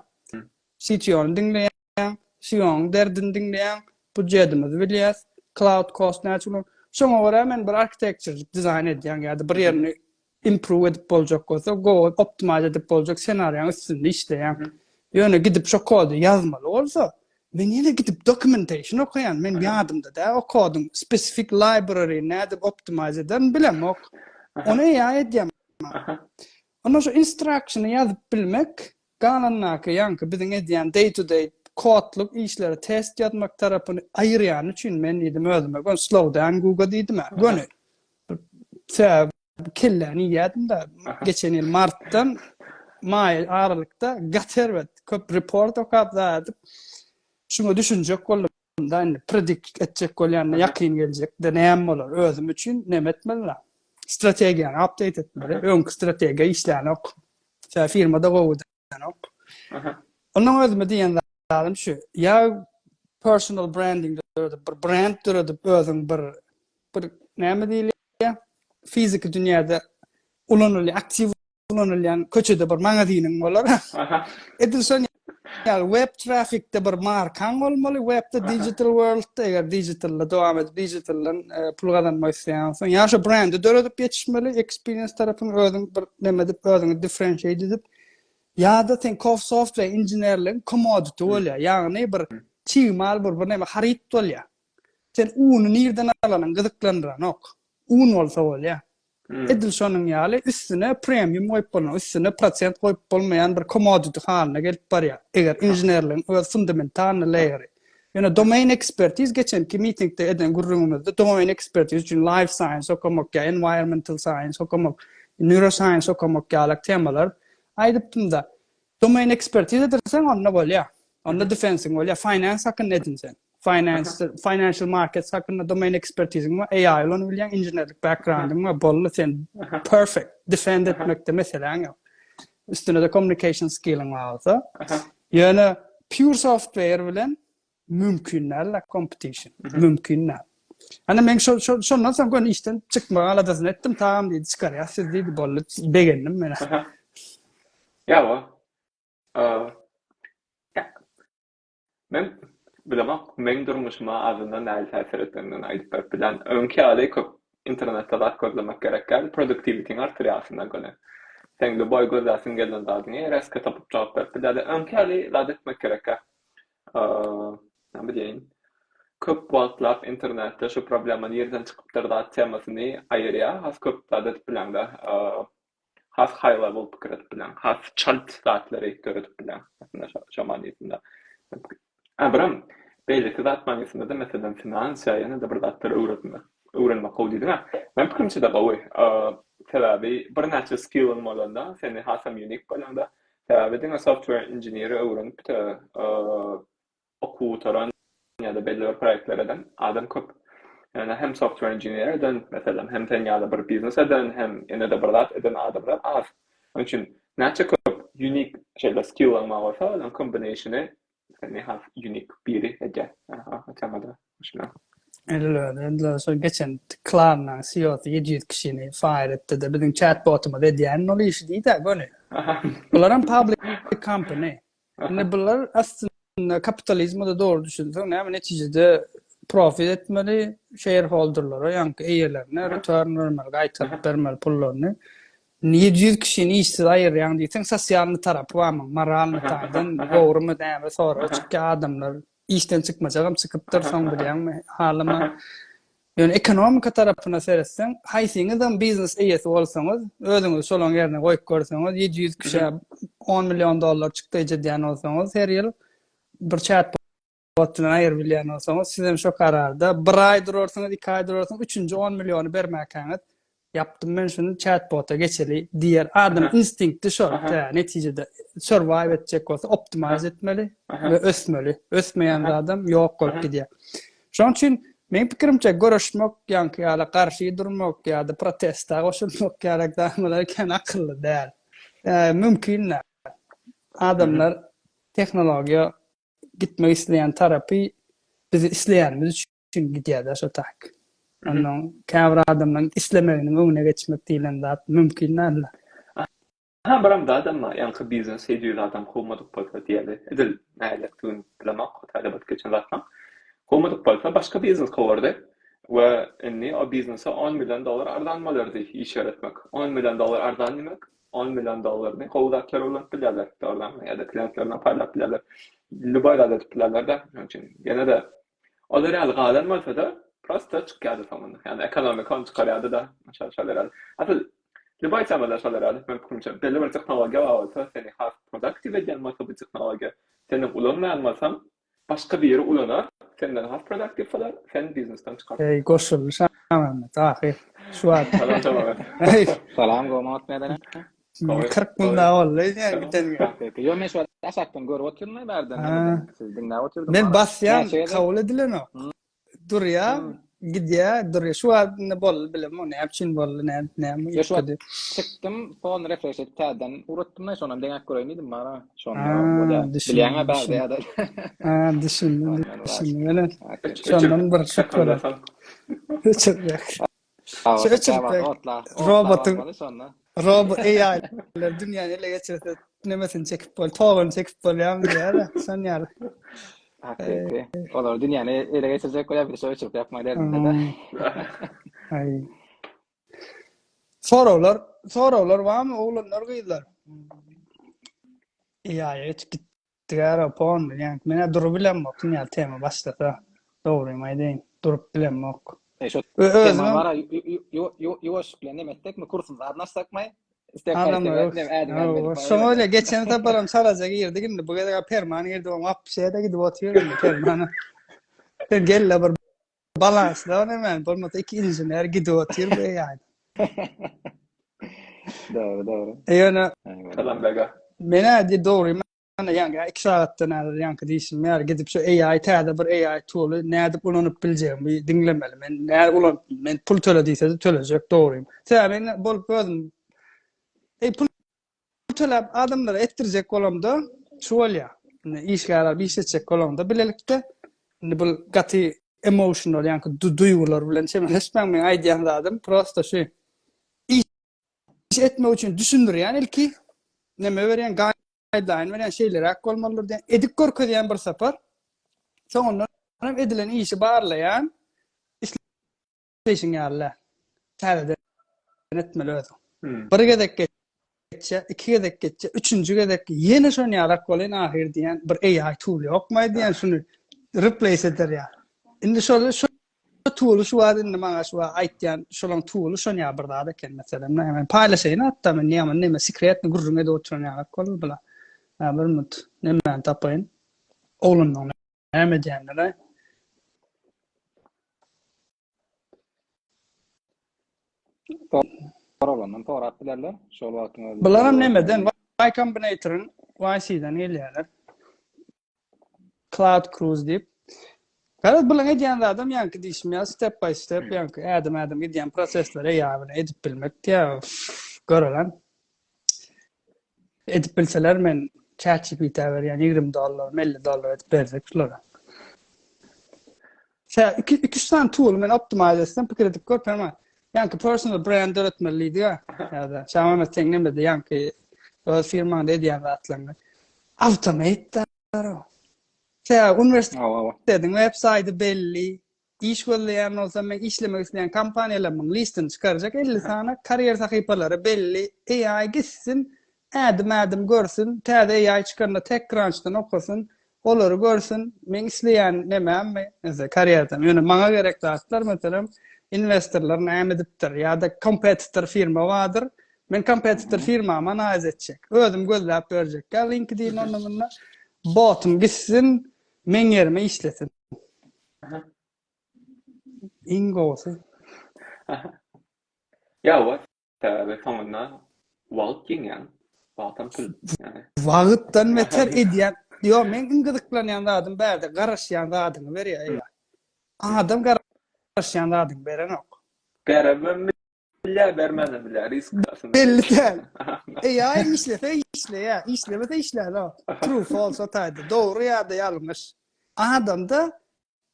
CTO-ny diňleýän, CEO-nyň derdini diňleýän, budjetimizi bilýäs, cloud cost näçe bolar. Şoňa görä men bir architecture dizaýn edýän ýa-da bir ýerini improve edip boljak bolsa, gowy optimize edip boljak ssenariýaň üstünde işleýäň. Ýöne gidip şo kody ýazmaly bolsa, men ýene gidip documentation okaýan. Men ýadymda däl o kodyň specific library nädip optimize ederin bilemok. Ony AI edýär. Onda şu instructiony ýazyp bilmek, galandaky ýaňky biziň edýän day to day kodluk işleri test ýazmak tarapyny aýyrýany üçin men diýdim özüme göni slow down Google diýdim. Göni. Sebäbi kelläni iýýärdim-de. Geçen ýyl martdan maý aralykda gaty erbet köp report okap zat edip şuňa düşünjek boldum da indi predict etjek bolýan ýakyn geljekde näme bolar özüm üçin näme etmeli strategiýany update etmeli. Öňki strategiýa işlänok. Sebäbi firma-da gowy gidenok. Ondan özüme diýen zadym şu. Ýa personal branding döredip, bir brand döredip özüň bir bir näme diýilýär? Fiziki dünýäde ulanylýan, aktiw ulanylýan köçede bir magazynyň bolar. Edil şon ýaly web trafikde bir markaň bolmaly, webde digital worldda eger digitalda dowam edip digitaldan e, pul gazanmak isleýän bolsaň, ýa şu brendi döredip ýetişmeli, experience tarapyny özüň bir neme edip özüňi differentiate edip ýa-da sen kof software inženerligiň commodity bolýar. Ýagny bir çig mal bir bir neme haryt bolýar. Sen uny nirden alanyň gyzyklandyranok. Un bolsa bolýar. Edil şonuň ýaly üstüne premium goýup bolmaýan, üstüne prosent goýup bolmaýan bir commodity halyna gelip barýar. Eger inženerligiň öz fundamentalny layeri. Ýöne domain expertise geçenki mitingde eden gürrüňimizde domain expertise üçin life science okamak ýa environmental science okamak, neuroscience okamak ýaly temalar aýdypdym-da. Domain expertise edirseň onda bolýar. Onda defensiň bolýar. Finance hakynda edin sen. Finance, financial markets hakynda domain expertiziň bar, AI ulanyp bilýäň, inženerlik backgroundyň bar, boldy sen perfect. Defend etmekde meseläň ýok. Üstüne-de communication skilliň bar bolsa. Ýöne pure software bilen mümkin däl competition. Mümkin däl. Ana men şo şo şondan soň göni işden çykmak aladasyny etdim. Tagam diýdi, çykarýas siz diýdi, boldy. Begendim men. Ýa-wa. Men bilemok, meň durmuşyma azyndan nähili täsir edenini aýdyp berip bilýän. Öňki ýaly köp internetde zat gözlemek gerek däl, produktiwitiňi artdyrýar aslynda göni. Seň lýuboý gözläsiň gelen zadyňy rezko tapyp jogap berip bilýär. Öňki ýaly zat etmek gerek däl. Näme diýeýin? Köp wagtlap internetde şu problema nirden çykypdyr zat temasyny aýyrýar. Has köp zat edip bileňde. Has high level pikir edip bileň. Has çalt zatlary döredip bileň. Aslynda şo manysynda. A biram beýleki zat manysynda-da meselem finans ýa ýene-de bir zatlary öwretmek, öwrenmek gowy diýdiň-ä. Meň pikirimçe-de gowy. Sebäbi birnäçe skilliň bolanda seni hasam unique bolýaňda. Sebäbi diňe software engineer öwrenip-de okuw gutaran ýa-da belli bir proýektler eden adam köp. Ýöne hem software engineer eden, meselem, hem sen ýaly bir biznes eden, hem ýene-de bir zat eden adamlar az. Şonuň üçin näçe köp unique şeýle skill-iň bar bolsa, olaryň combination-y seni has unique biri edýär. Aha, temada. Şuna. Edil öyle, edil öyle. Şol geçen Klarna CEO-sy 700 kişini fire etdi-de biziň chatbotymyz edýän ol işi diýdi göni. Bularam public company. Indi bular aslynda kapitalizme-de dogry düşünseň, näme netijede profit etmeli shareholderlara, ýaňky eýelerine return bermeli, gaýtaryp bermeli pullaryny. Indi 700 kişini işsiz aýyrýaň diýseň, sosialny tarapy bar muň, moralny taýdan dogrumy näme soraga çykýar adamlar. Işden çykmajagam çykypdyr soň bilýäňmi halyma. Ýöne ekonomika tarapyna seretseň, haýsyňyzam biznes eýesi bolsaňyz, özüňizi şolaň ýerine goýup görseňiz, 700 kişä 10 million dollar çykdaýjy edýän bolsaňyz her ýyl bir çat bot bilen aýyryp bilýän bolsaňyz, sizem şo kararda bir aý durarsyňyz, iki aý durarsyňyz, üçünji 10 milliony bermäkäňiz Ýapdym men şuny chatbota geçeli diýer. Adam instinkti şo. Tä netijede survive etjek bolsa optimize etmeli we ösmeli. Ösmeýän adam ýok bolup gidýär. Şonuň üçin meň pikirimçe göreşmek ýaňky ýaly garşy durmak ýa-da protesta goşulmak ýaly zadylar kän akylly däl. Mümkin däl. Adamlar tehnologiýa gitmek isleýän tarapy biz isleýänimiz üçin üçin gidýärler şo tak. Ondan käbir adamlaryň islemeginiň öňüne geçmek diýlen zat mümkin däldir. Ha biram zat emma ýaňky biznes 700 adam kowmadyk bolsa diýeli edil nähilidigini bilemok o taýda bolup geçen zatlaň. Kowmadyk bolsa başga biznes kowardy we indi o biznese on million dollar arzan bolardy iş ýöretmek. On million dollar arzan diýmek on million dollaryny gowy zatlara ulanyp bilýärler dogrudanmy ýa-da klientlerine paýlap bilýärler. Lýuboý zat edip bilýärler-de şonuň üçin ýene-de Olar ýaly galan bolsa-da, prosta çykýardy soňunda. Ýagny ekonomika ony çykarýardy-da, şol şolar ýaly. Asyl lýuboý temada şolar ýaly, meniň pikirimçe, belli bir tehnologiýa bar bolsa, seni has produktiw edýän bolsa bu tehnologiýa, seniň ulanmaýan bolsaň, başga biri ulanar, senden has produktiw bolar, sen biznesden çykarsyň. Eý, goşuldy Şamämmet ahyr. Şu wagt. Salam Şamämmet. Salam gowmy Otmedene? 40 mün daha boldy diýýän giden. Ýok men şu aşakdan görüp otyryn bärden. Sizi diňläp otyrdym. Men basýan kabul edilenok. Durýa, gidýä, durýa. Şu wagt indi boldy bilemok näme üçin boldy, näme näme ýetmedi. Çykdym, fon refresh edip täzeden ugratdym da, şonam deňäp göreýin diýdim bara. Şonda bolýar. Bilýäň-ä bärde ýa-da. Ha, düşündim, düşündim. Şondan bir şükür. Öçürjek. Şu öçürip robotyň robot AI-ler dünýäni ele geçirse nemesini çekip bol, toguny çekip bolýarmy diýýär, şon ýaly. Hakyky. Olar dünýäni ele geçirjek bolýar, biz şo öçürip ýakmaly derdinde-de. Aý. Soraglar, soraglar barmy oglanlar, gyzlar? AI-a geçip gitdi. Digara pon bilýän. Men durup bilemok ýa tema başlasa. Dogrymy aýdaýyn, durup bilemok. E şo tema bara ýuwaş bilen neme etsekmi, kursun zadyny açsakmy? Step by step neme ädim ädim. Şoňa öyle geçen saparam çalaja girdik indi bu gezek perman girdi oň wapşe-de gidip otyr indi permana. Sen gel-le bir balansla ony bolmasa iki inžener gidip otyr bu ýaýda. Dogry, dogry. Ýöne Salam bega. Men adi dogry Ana ýaňky 2 sagatdan häzir ýaňky diýşim ýaly gidip şu AI täze bir AI tool-y nädip ulanyp biljegimi diňlemeli. Men nädip ulanyp men pul töle diýse-de tölejek dogrym. Sebäbi men bolup özüm Ey pul töläp adamlara etdirjek bolamda şu bolýar. Indi işgär alyp işletjek bolanda bilelikde indi bu gaty emotional ýaňky duýgular bilen çemeleşmäň men aýdýan zadym prosta şu iş etmek üçin düşündirýän ilki neme berýän guideline berýän şeýleräk bolmalydyr diýen edip görkezýän bir sapar soňundan hem edilen işi barlaýan isleýşiň ýaly täzeden etmeli özüň. Hmm. Bir gezek geçýär, iki gezek geçýär, üçünji gezek ýene şon ýalak bolýan ahyr diýen bir AI tool ýokmy diýen şuny replace eder ýa. Indi şol şu Tuly şu wagt indi maňa şu wagt aýtýan şolaň tuly şon ýa bir zat eken meselem. Men paýlaşaýyn hatda men näme näme sekretni gürrüň edip oturan ýalak boldy bular. Ha bir minut nämäni tapaýyn. Oglanlaň näme edýänler-aý. Soralandan sorap bilerler. Şol wagtyň özünde. Bularam nemeden Y Combinator-yň YC-den gelýärler. Cloud Cruise diýip. Garaz bulaň edýän zadam ýaňky diýşim ýaly step by step ýaňky ädim ädim gidýän prosesleri AI bilen edip bilmek diýä. Görelen. Edip bilseler men ChatGPT-ä berýän 20 dollar, 50 dollar edip berjek şulara. Şä iki iki üç sany tool men optimize etsem pikir edip gör Perman. Ýaňky personal brand döretmeli diýdi-ä. Ýa-da Şaman sen näme diýdi ýaňky öz firmaňda edýän zatlaryňy. Automate da. Şä uniwersitetiň web saýdy belli. Iş gözleýän bolsam men işlemek isleýän kompaniýalarymyň listini çykarjak 50 sany karýer sahypalary belli. AI gitsin ädim-ädim görsün, täze AI çykanda TechCrunch-dan okasyn, olary görsün, meň isleýän nememmi, meselem, karýeradam, ýöne maňa gerek zatlar, meselem, investorlar näme edipdir ýa-da competitor firma bardyr, men competitor firmamy analiz etjek, özüm gözläp berjek, ýa LinkedIn onda munda botum gitsin, meň ýerime işlesin. Iň gowusy. Ýa Sebäbi soňunda wagt ýeňýäň. Wagtam pul. Ýagny. Wagtdan beter edýän. Ýok, meň iň gyzyklanýan zadym bärde garaşýan zadyňy berýär eýa. Adam garaşýan zadyňy berenok. Beremem bilýär, bermänem bilýär. Risk aslynda. Belli däl. AI işlese işleýär, işlemese işlänok. True false o taýda. Dogry ýa-da ýalňyş. Adamda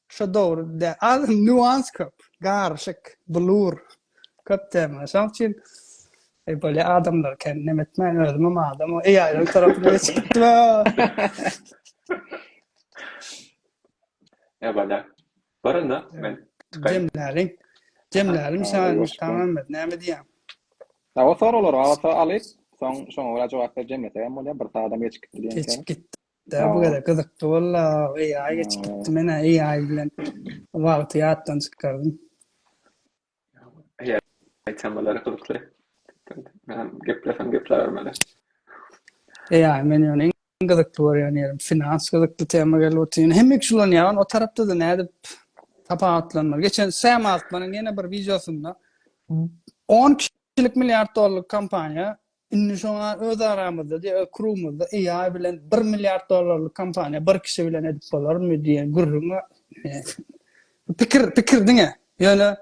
Şo dogry däl. Az nýuans köp. Garyşyk, blur köp tema. Şoň üçin e bolýa adamlar kän neme etmän özümem adam o AI-nyň tarapyna geçip gitdim. E bolýa. Bar onda men çykaýyn. Jemläliň. Jemläliň şa tamam näme diýýäň? Ýa o soraglar bolsa alyp, soň şoňa görä jogap berip jemlesek hem bolýar. Bir sagadam geçip gitdi diýen Geçip gitdi. Dä bu gezek gyzykly boldy. AI geçip gitdi. Men AI bilen wagty ýatdan çykardym. AI temalary gyzykly. Men geplesem gepläbermeli. AI men ýöne iň gyzykly görýän ýerim finans gyzykly tema gelip otyr. Hemme kişi ulanýar. O tarapda-da nädip tapawutlanmaly. Geçen Sam Altmanyň ýene bir wideosynda 10 kişilik milliard dollarlyk kompaniýa Indi şoňa öz aramyzda diýe, öz krugumyzda AI bilen bir milliard dollarlyk kompaniýa bir kişi bilen edip bolarmy diýen gürrüň pikir, pikir diňe. Ýöne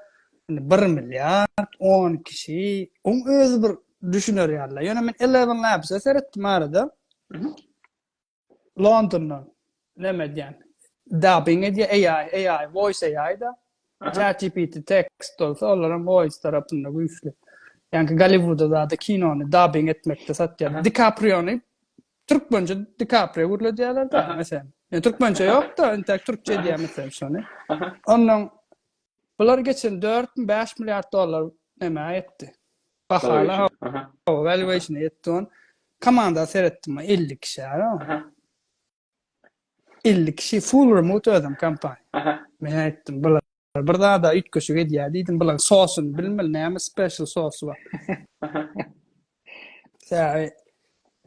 indi bir milliard, on kişi, oň özi bir düşüner ýaly. Ýöne men Eleven Labs-e seretdim arada. Londondan neme edýän? Dubbing edýär, AI, AI, voice AI da. ChatGPT tekst bolsa, olaram voice tarapynda güýçli. Ýaňky Golliwuda zady kinony dubbing etmekde satýar. DiCapriony türkmençe DiCaprio gürledýärler da, meselem. Ýa türkmençe ýok da, intäk türkçe edýär meselem şony. Ondan bular geçen 4-5 milliard dollar nämä ýetdi. Bahaly valuation ýetdi on. Komanda seretdim 50 kişi ara. 50 kişi full remote özem kompaniýa. Men aýtdym bular bir zada üýtgeşik edýär diýdim. Bular sosuny bilmeli näme special sosy bar. Sebäbi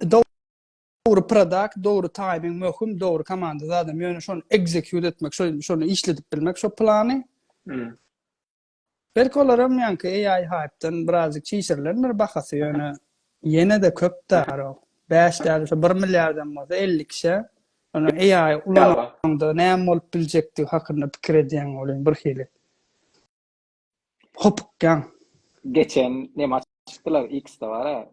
dogry product, dogry timing möhüm, dogry komanda zadam ýöne şony execute etmek, şony işledip bilmek şo plany. Belki olaram ýaňky AI hype-dan birazjyk çişirilendir bahasy ýöne ýene-de köp däl o. 5 däl şo 1 milliardam bolsa 50 kişä ony AI ulanaňda näme bolup biljekdigi hakynda pikir edýäň welin birhili hopukýaň. Geçen neme açypdylar X-de bar-a,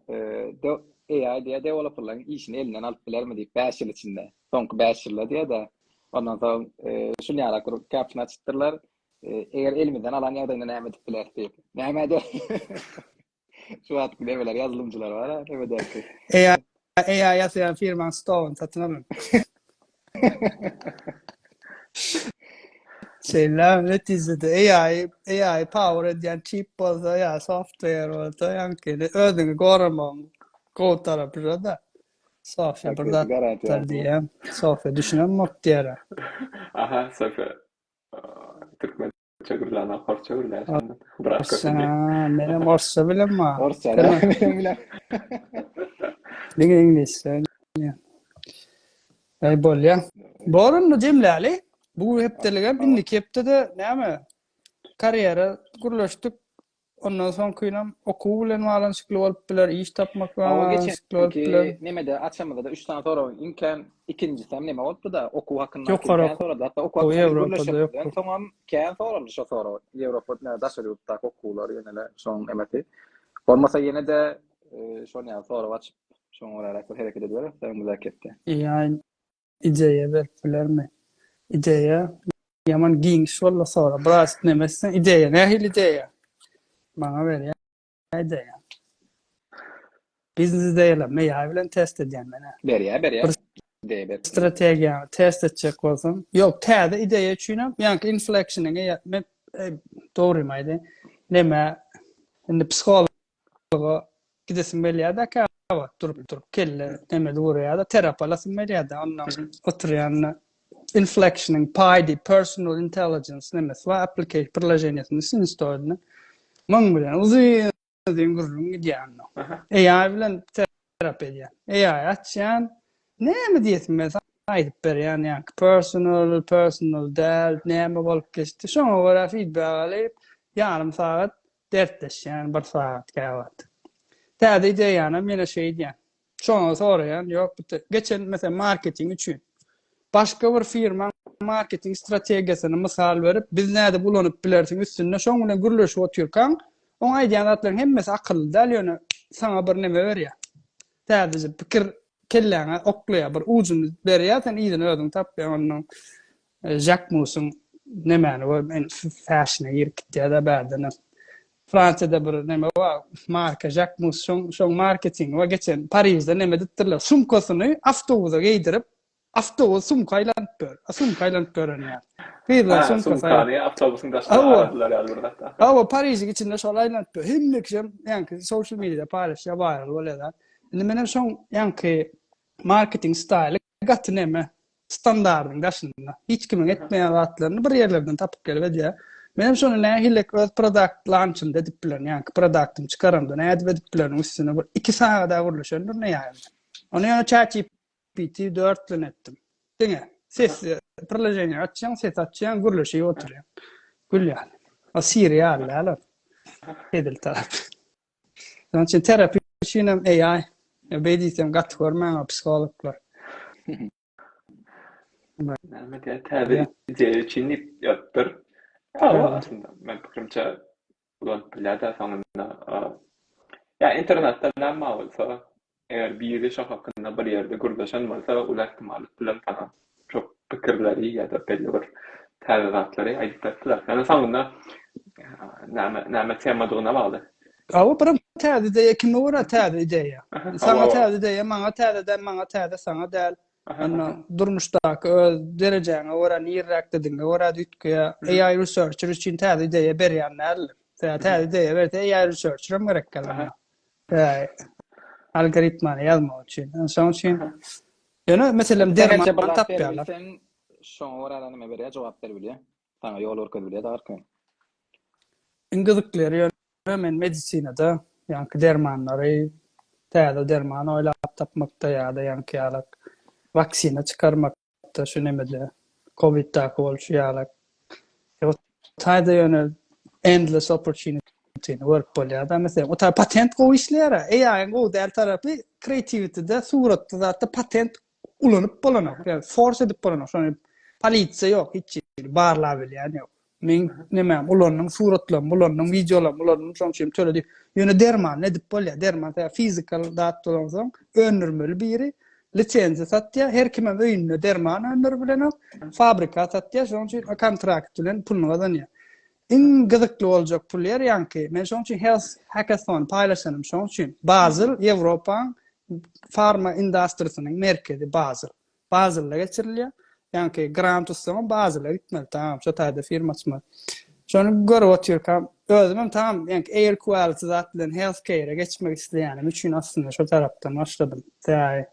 AI diýýär deweloperlaryň işini elinden alyp bilermi diýip 5 ýyl içinde. Soňky 5 ýylda diýýär-de. Ondan soň şuny ýalak bir caption açypdyrlar. Eger elimizden alan ýagdaýynda näme edip bileris diýip. Näme eder? Şu wagtky nemeler ýazylymçylar bar, näme ederki? AI AI ýasaýan firmaň stogyny satyn alyň. Şeýle netijede AI AI power edýän çip bolsa ýa software bolsa ýaňky özüňi goramagyň gowy tarapy şo-da. Sofiýa bir zatlar diýýär. Sofiýa düşünemok diýýär. Aha, Sofiýa. Türkmençe gürlänok, orsça gürlär şondan. Biraz köp Orsça, bilýän. menem orsça bilemok. Orsça, menem bilem. Diňe iňlisçe. Eý bolýa. Bor onda jemläli. Bu hepdeligem indiki hepdede näme? Karýera gürleşdik. Ondan soňkynam okuw bilen baglanyşykly bolup biler, iş tapmak bilen Hawa, baglanyşykly bolup geçenki biler. nemede açamyzda-da üç sany soragyň iň kän ikinjisem neme bolupdy-da, okuw hakyndaky Ýokary kän okuw, soraldy. Hatda okuw hakynda Ýewropada gürleşenimizden ýok. soňam kän soraldy şo sorag. Ýewropa, nä, daşary ýurtdaky okuwlar ýene-de şoň nemesi. Bolmasa ýene-de şol ýaly sorag açyp, şoňa göräräk bir hereket ediberis öňümizdäki hepde. Ýa ideýa berip bilermi? Ideýa? Ýaman giňiş boldy sora. Biraz neme etseň ideýa nähili ideýa? Maňa berýä ideýa. Biznes ideýalar AI bilen test edýän men. Berýä, berýä. Ideýa ber. Strategiýany test etjek bolsam, ýok, täze ideýa üçin hem, ýaňky inflectioniňi men dogrymy aýdaýyn, neme indi psihologa gidesim gelýär-de käwagt durup-durup kelle neme urýar-da, terapi alasym gelýär-de, ondan oturýan inflectioniň PI diýip personal intelligence nemesi bar, application priloženiýesini install Muň bilen uzyn uzyn gürrüň gidýär onda. AI bilen terapi edýän. AI açýan, näme diýesim gelse aýdyp berýän, ýaňky personal, personal däl, näme bolup geçdi. Şoňa görä feedback alyp, ýarym sagat dertleşýän, bir sagat käwagt. Täze ideýanam ýene şeýdýän. Şoňa soraýan, ýok, bu geçen meselem marketing üçin. Başga bir firmaň marketing strategiýasyny mysal berip, biz nädip ulanyp bilersiň üstünde şoň bilen gürleşip otyrkaň, oň aýdýan zatlaryň hemmesi akylly däl, ýöne saňa bir neme berýär. Täzeje pikir kelläňe oklaýar, bir ujuny berýär, sen yzyny özüň tapýaň ondan. Jacquemus-yň nemäni gör, men fäşine girip gitýär-de bärdenem. Fransiýada bir neme bar, marka Jacquemus, şoň, şoň marketingi bar. Geçen Parižde neme edipdirler, sumkasyny awtobusa geýdirip, awtobus sumka aýlanyp ýör, sumka aýlanyp ýören ýaly. Gyzlar sumkasy Sumkany awtobusyň daşyna aradylar ýaly bir zat. Hawa, Parižiň içinde şol aýlanyp ýör. Hemme kişem ýaňky social mediada paýlaşýar, viral bolýar zat. Indi menem şoň ýaňky marketing staýly gaty neme, standardyň daşynda. Hiç kimiň etmeýän zatlaryny bir ýerlerden tapyp gelip edýär. Menem şony nähili öz product launchymda edip bilerin, ýaňky produktymy çykaramda nädip edip bilerin üstüne bir 2 sagada gürleşendir ne ýaly. Ony ýöne ChatGPT 4 bilen etdim. Diňe ses priloženiýe açýaň, ses açýaň, gürleşip oturýaň. Gül ýaly. O Siri ýaly däl o. Edil tarap. Şonuň üçin terapiýa üçin hem AI. Beý diýsem gaty görmäň o psihologlar. Näme diýýär, täze ideýa üçin diýip ýazypdyr. Hawa, aslynda men pikirimçe ulanyp bilýär-de soňunda. Ýa internetde näme bar bolsa, Eger biri şo hakynda bir ýerde gürleşen bolsa, uly ähtimallyk bilen saňa şo pikirleri ýa-da belli bir täze zatlary aýdyp berip biler. Ýöne soňunda näme näme temadygyna bagly. Hawa, birem täze ideýa kime görä täze ideýa? Saňa täze ideýa, maňa täze däl, maňa täze, saňa däl. Onda durmuşdaky öz derejäňe görä, nirräkdedigiňe görä-de üýtgeýär. AI researcher üçin täze ideýa berýän däldir. Täze ideýa berse AI researcher hem gerek däl onda. Algoritmany ýazmak üçin. Şonuň üçin ýöne meselem derman tapýarlar. Sen şoňa görä näme berýär, jogap berip bilýär. Saňa ýol görkezip bilýär arkaýyn. Iň gyzykly ýeri ýöne men medisinada ýaňky dermanlary täze derman oýlap tapmakda ýa-da ýaňky ýalak waksina çykarmak Da şu nemede Coviddaky bolşy ýaly. O taýda ýöne endless opportunity-ni görüp bolýar-da. Meselem, o taý patent gowy işleýär-ä. AI-iň gowy däl tarapy creativity-de, suratda zatda patent ulanyp bolanok. Ýa force edip bolanok. Şony polisiýa ýok, hiç hili barlabilýän ýok. Meň nemäm ulandyň, suratlarymy ulandyň, wideolarymy ulandyň, şonuň üçin töle diýip. Ýöne derman edip bolýar. Derman sebäbi fizikal zat bolansoň öndürmeli biri lisenziýa satýar. Her kimem öýünde derman öndürip bilenok. Fabrika satýar. Şonuň üçin kontrakt bilen puluny gazanýar. Iň gyzykly boljak pul ýer ýaňky. Men şonuň üçin Health Hackathon paýlaşanym şonuň üçin. Basel Ýewropaň farma industriýasynyň merkezi Basel. Bazelde geçirilýär. Ýaňky grant utsaňam Bazele gitmeli tamam şo taýda firma açmaly. Şony görüp otyrkam özümem tamam ýaňky air quality zat bilen health care-e geçmek isleýänim üçin aslynda şo tarapdan başladym. Sebäbi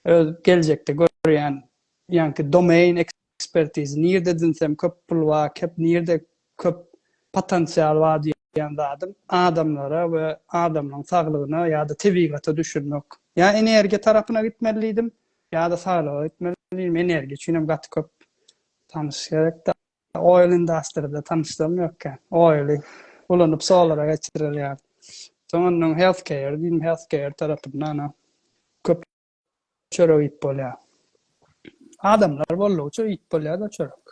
öz geljekde görýän ýaňky domain ekspertizi nirde edinsem köp pul bar, kep nirde köp potensial bar diýýän zadym adamlara we adamlaryň saglygyna ýa-da tebigata düşünmek. Ýa energiýa tarapyna gitmeli diýdim, Ýa-da saglyga gitmeli diýdim, energiýa üçin hem gaty köp tanyş gerekdi. Oil industry-da tanyşlarym ýok kän. Oily ulanyp solara geçirer ýaly. Soň ondan health care diýdim, health care tarapynda ana köp çörek iýip bolýar. Adamlar boldugyça iýip bolýar-da çörek.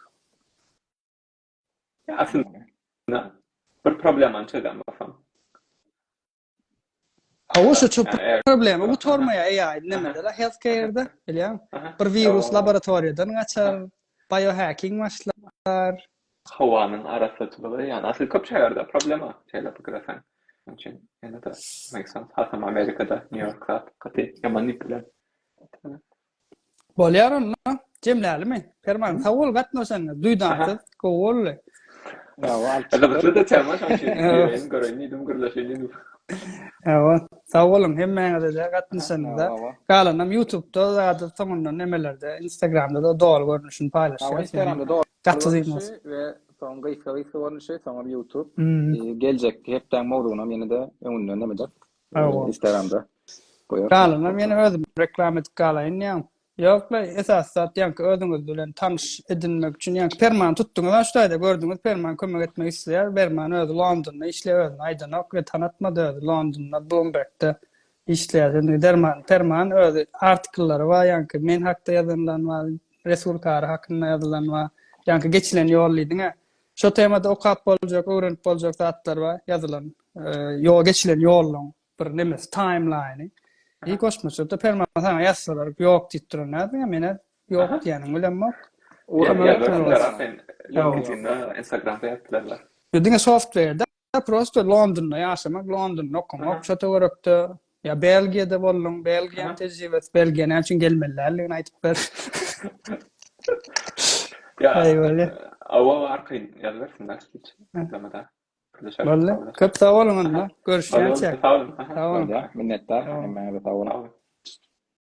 Aslynda bir problemany çözýän bolsaň. Hawa şu şu problema gutarmaýar AI nemede la healthcare-de bilýäň. Bir wirus laboratoriýadan gaçar, biohacking başlar. bar. Howanyň arassaçylygy, ýagny asyl köp şäherde problema şeýle pikir etseň. Şonuň üçin ýene-de make sense. Hasam Amerikada, Nýu Ýork zat gaty ýaman diýip bilerin. Bolýar onda. Jemlälimi? Perman, sag bol gatnaşanyňa. Duýdansyz gowy boldy. Gyzykly-da tema şonuň üçin gireýin, göreýin diýdim, gürleşeýin diýdim. Hawa, sag boluň hemmäňize-de gatnaşanyňyza. Galanam YouTube'da zady soňundan nemelerde, Instagramda-da doly görnüşini paýlaşýarys. Instagramda doly Gaty uzyn görnüşi bolsun. we soň gysga-gysga görnüşi, soňam YouTube. Hmm. Geljekki hepdäň mowzugynam ýene-de öňünden neme eder. Hawa. Instagramda goýarys. Galanam ýene özüm reklama edip galaýyn diýýän. Ýok-la, esasy zat ýaňky özüňiz bilen tanyş edinmek üçin ýaňky Permany tutduňyz-a şu taýda gördüňiz Perman kömek etmek isleýär. Perman özi Londonda işleýär özüni aýdanok we tanatmady özi Londonda Bloombergde işleýär. Indi Derman Perman özi artikllary bar ýaňky men hakda ýazanlan bar, Resul Kary hakynda ýazylan bar. Ýaňky geçilen ýol diýdiň-ä. Şo temada okap boljak, öwrenip boljak zatlar bar ýazylan. Ýo geçilen ýollaň bir nemesi timeline-y. I goşmaça-da Perman saňa ýazsalar ýok diýip duran nädiň menä ýok diýeniň bilemok. LinkedIn-de, Instagram-da ýazyp bilerler. Diňe software-de, prosto Londonda ýaşamak, Londonda okamak, şo töwerekde ýa Belgiýada bolduň, Belgiýanyň tejribesi, Belgiýa näme üçin gelmeli däldigini aýdyp ber. Ýa, hawa, arkaýyn ýazybersinler, hiç problema däl. Boldy. Köp sag boluň onda. Görüşýänçäk. Sag boluň. Sag boluň. Minnetdar. Hemmäňize sag boluň.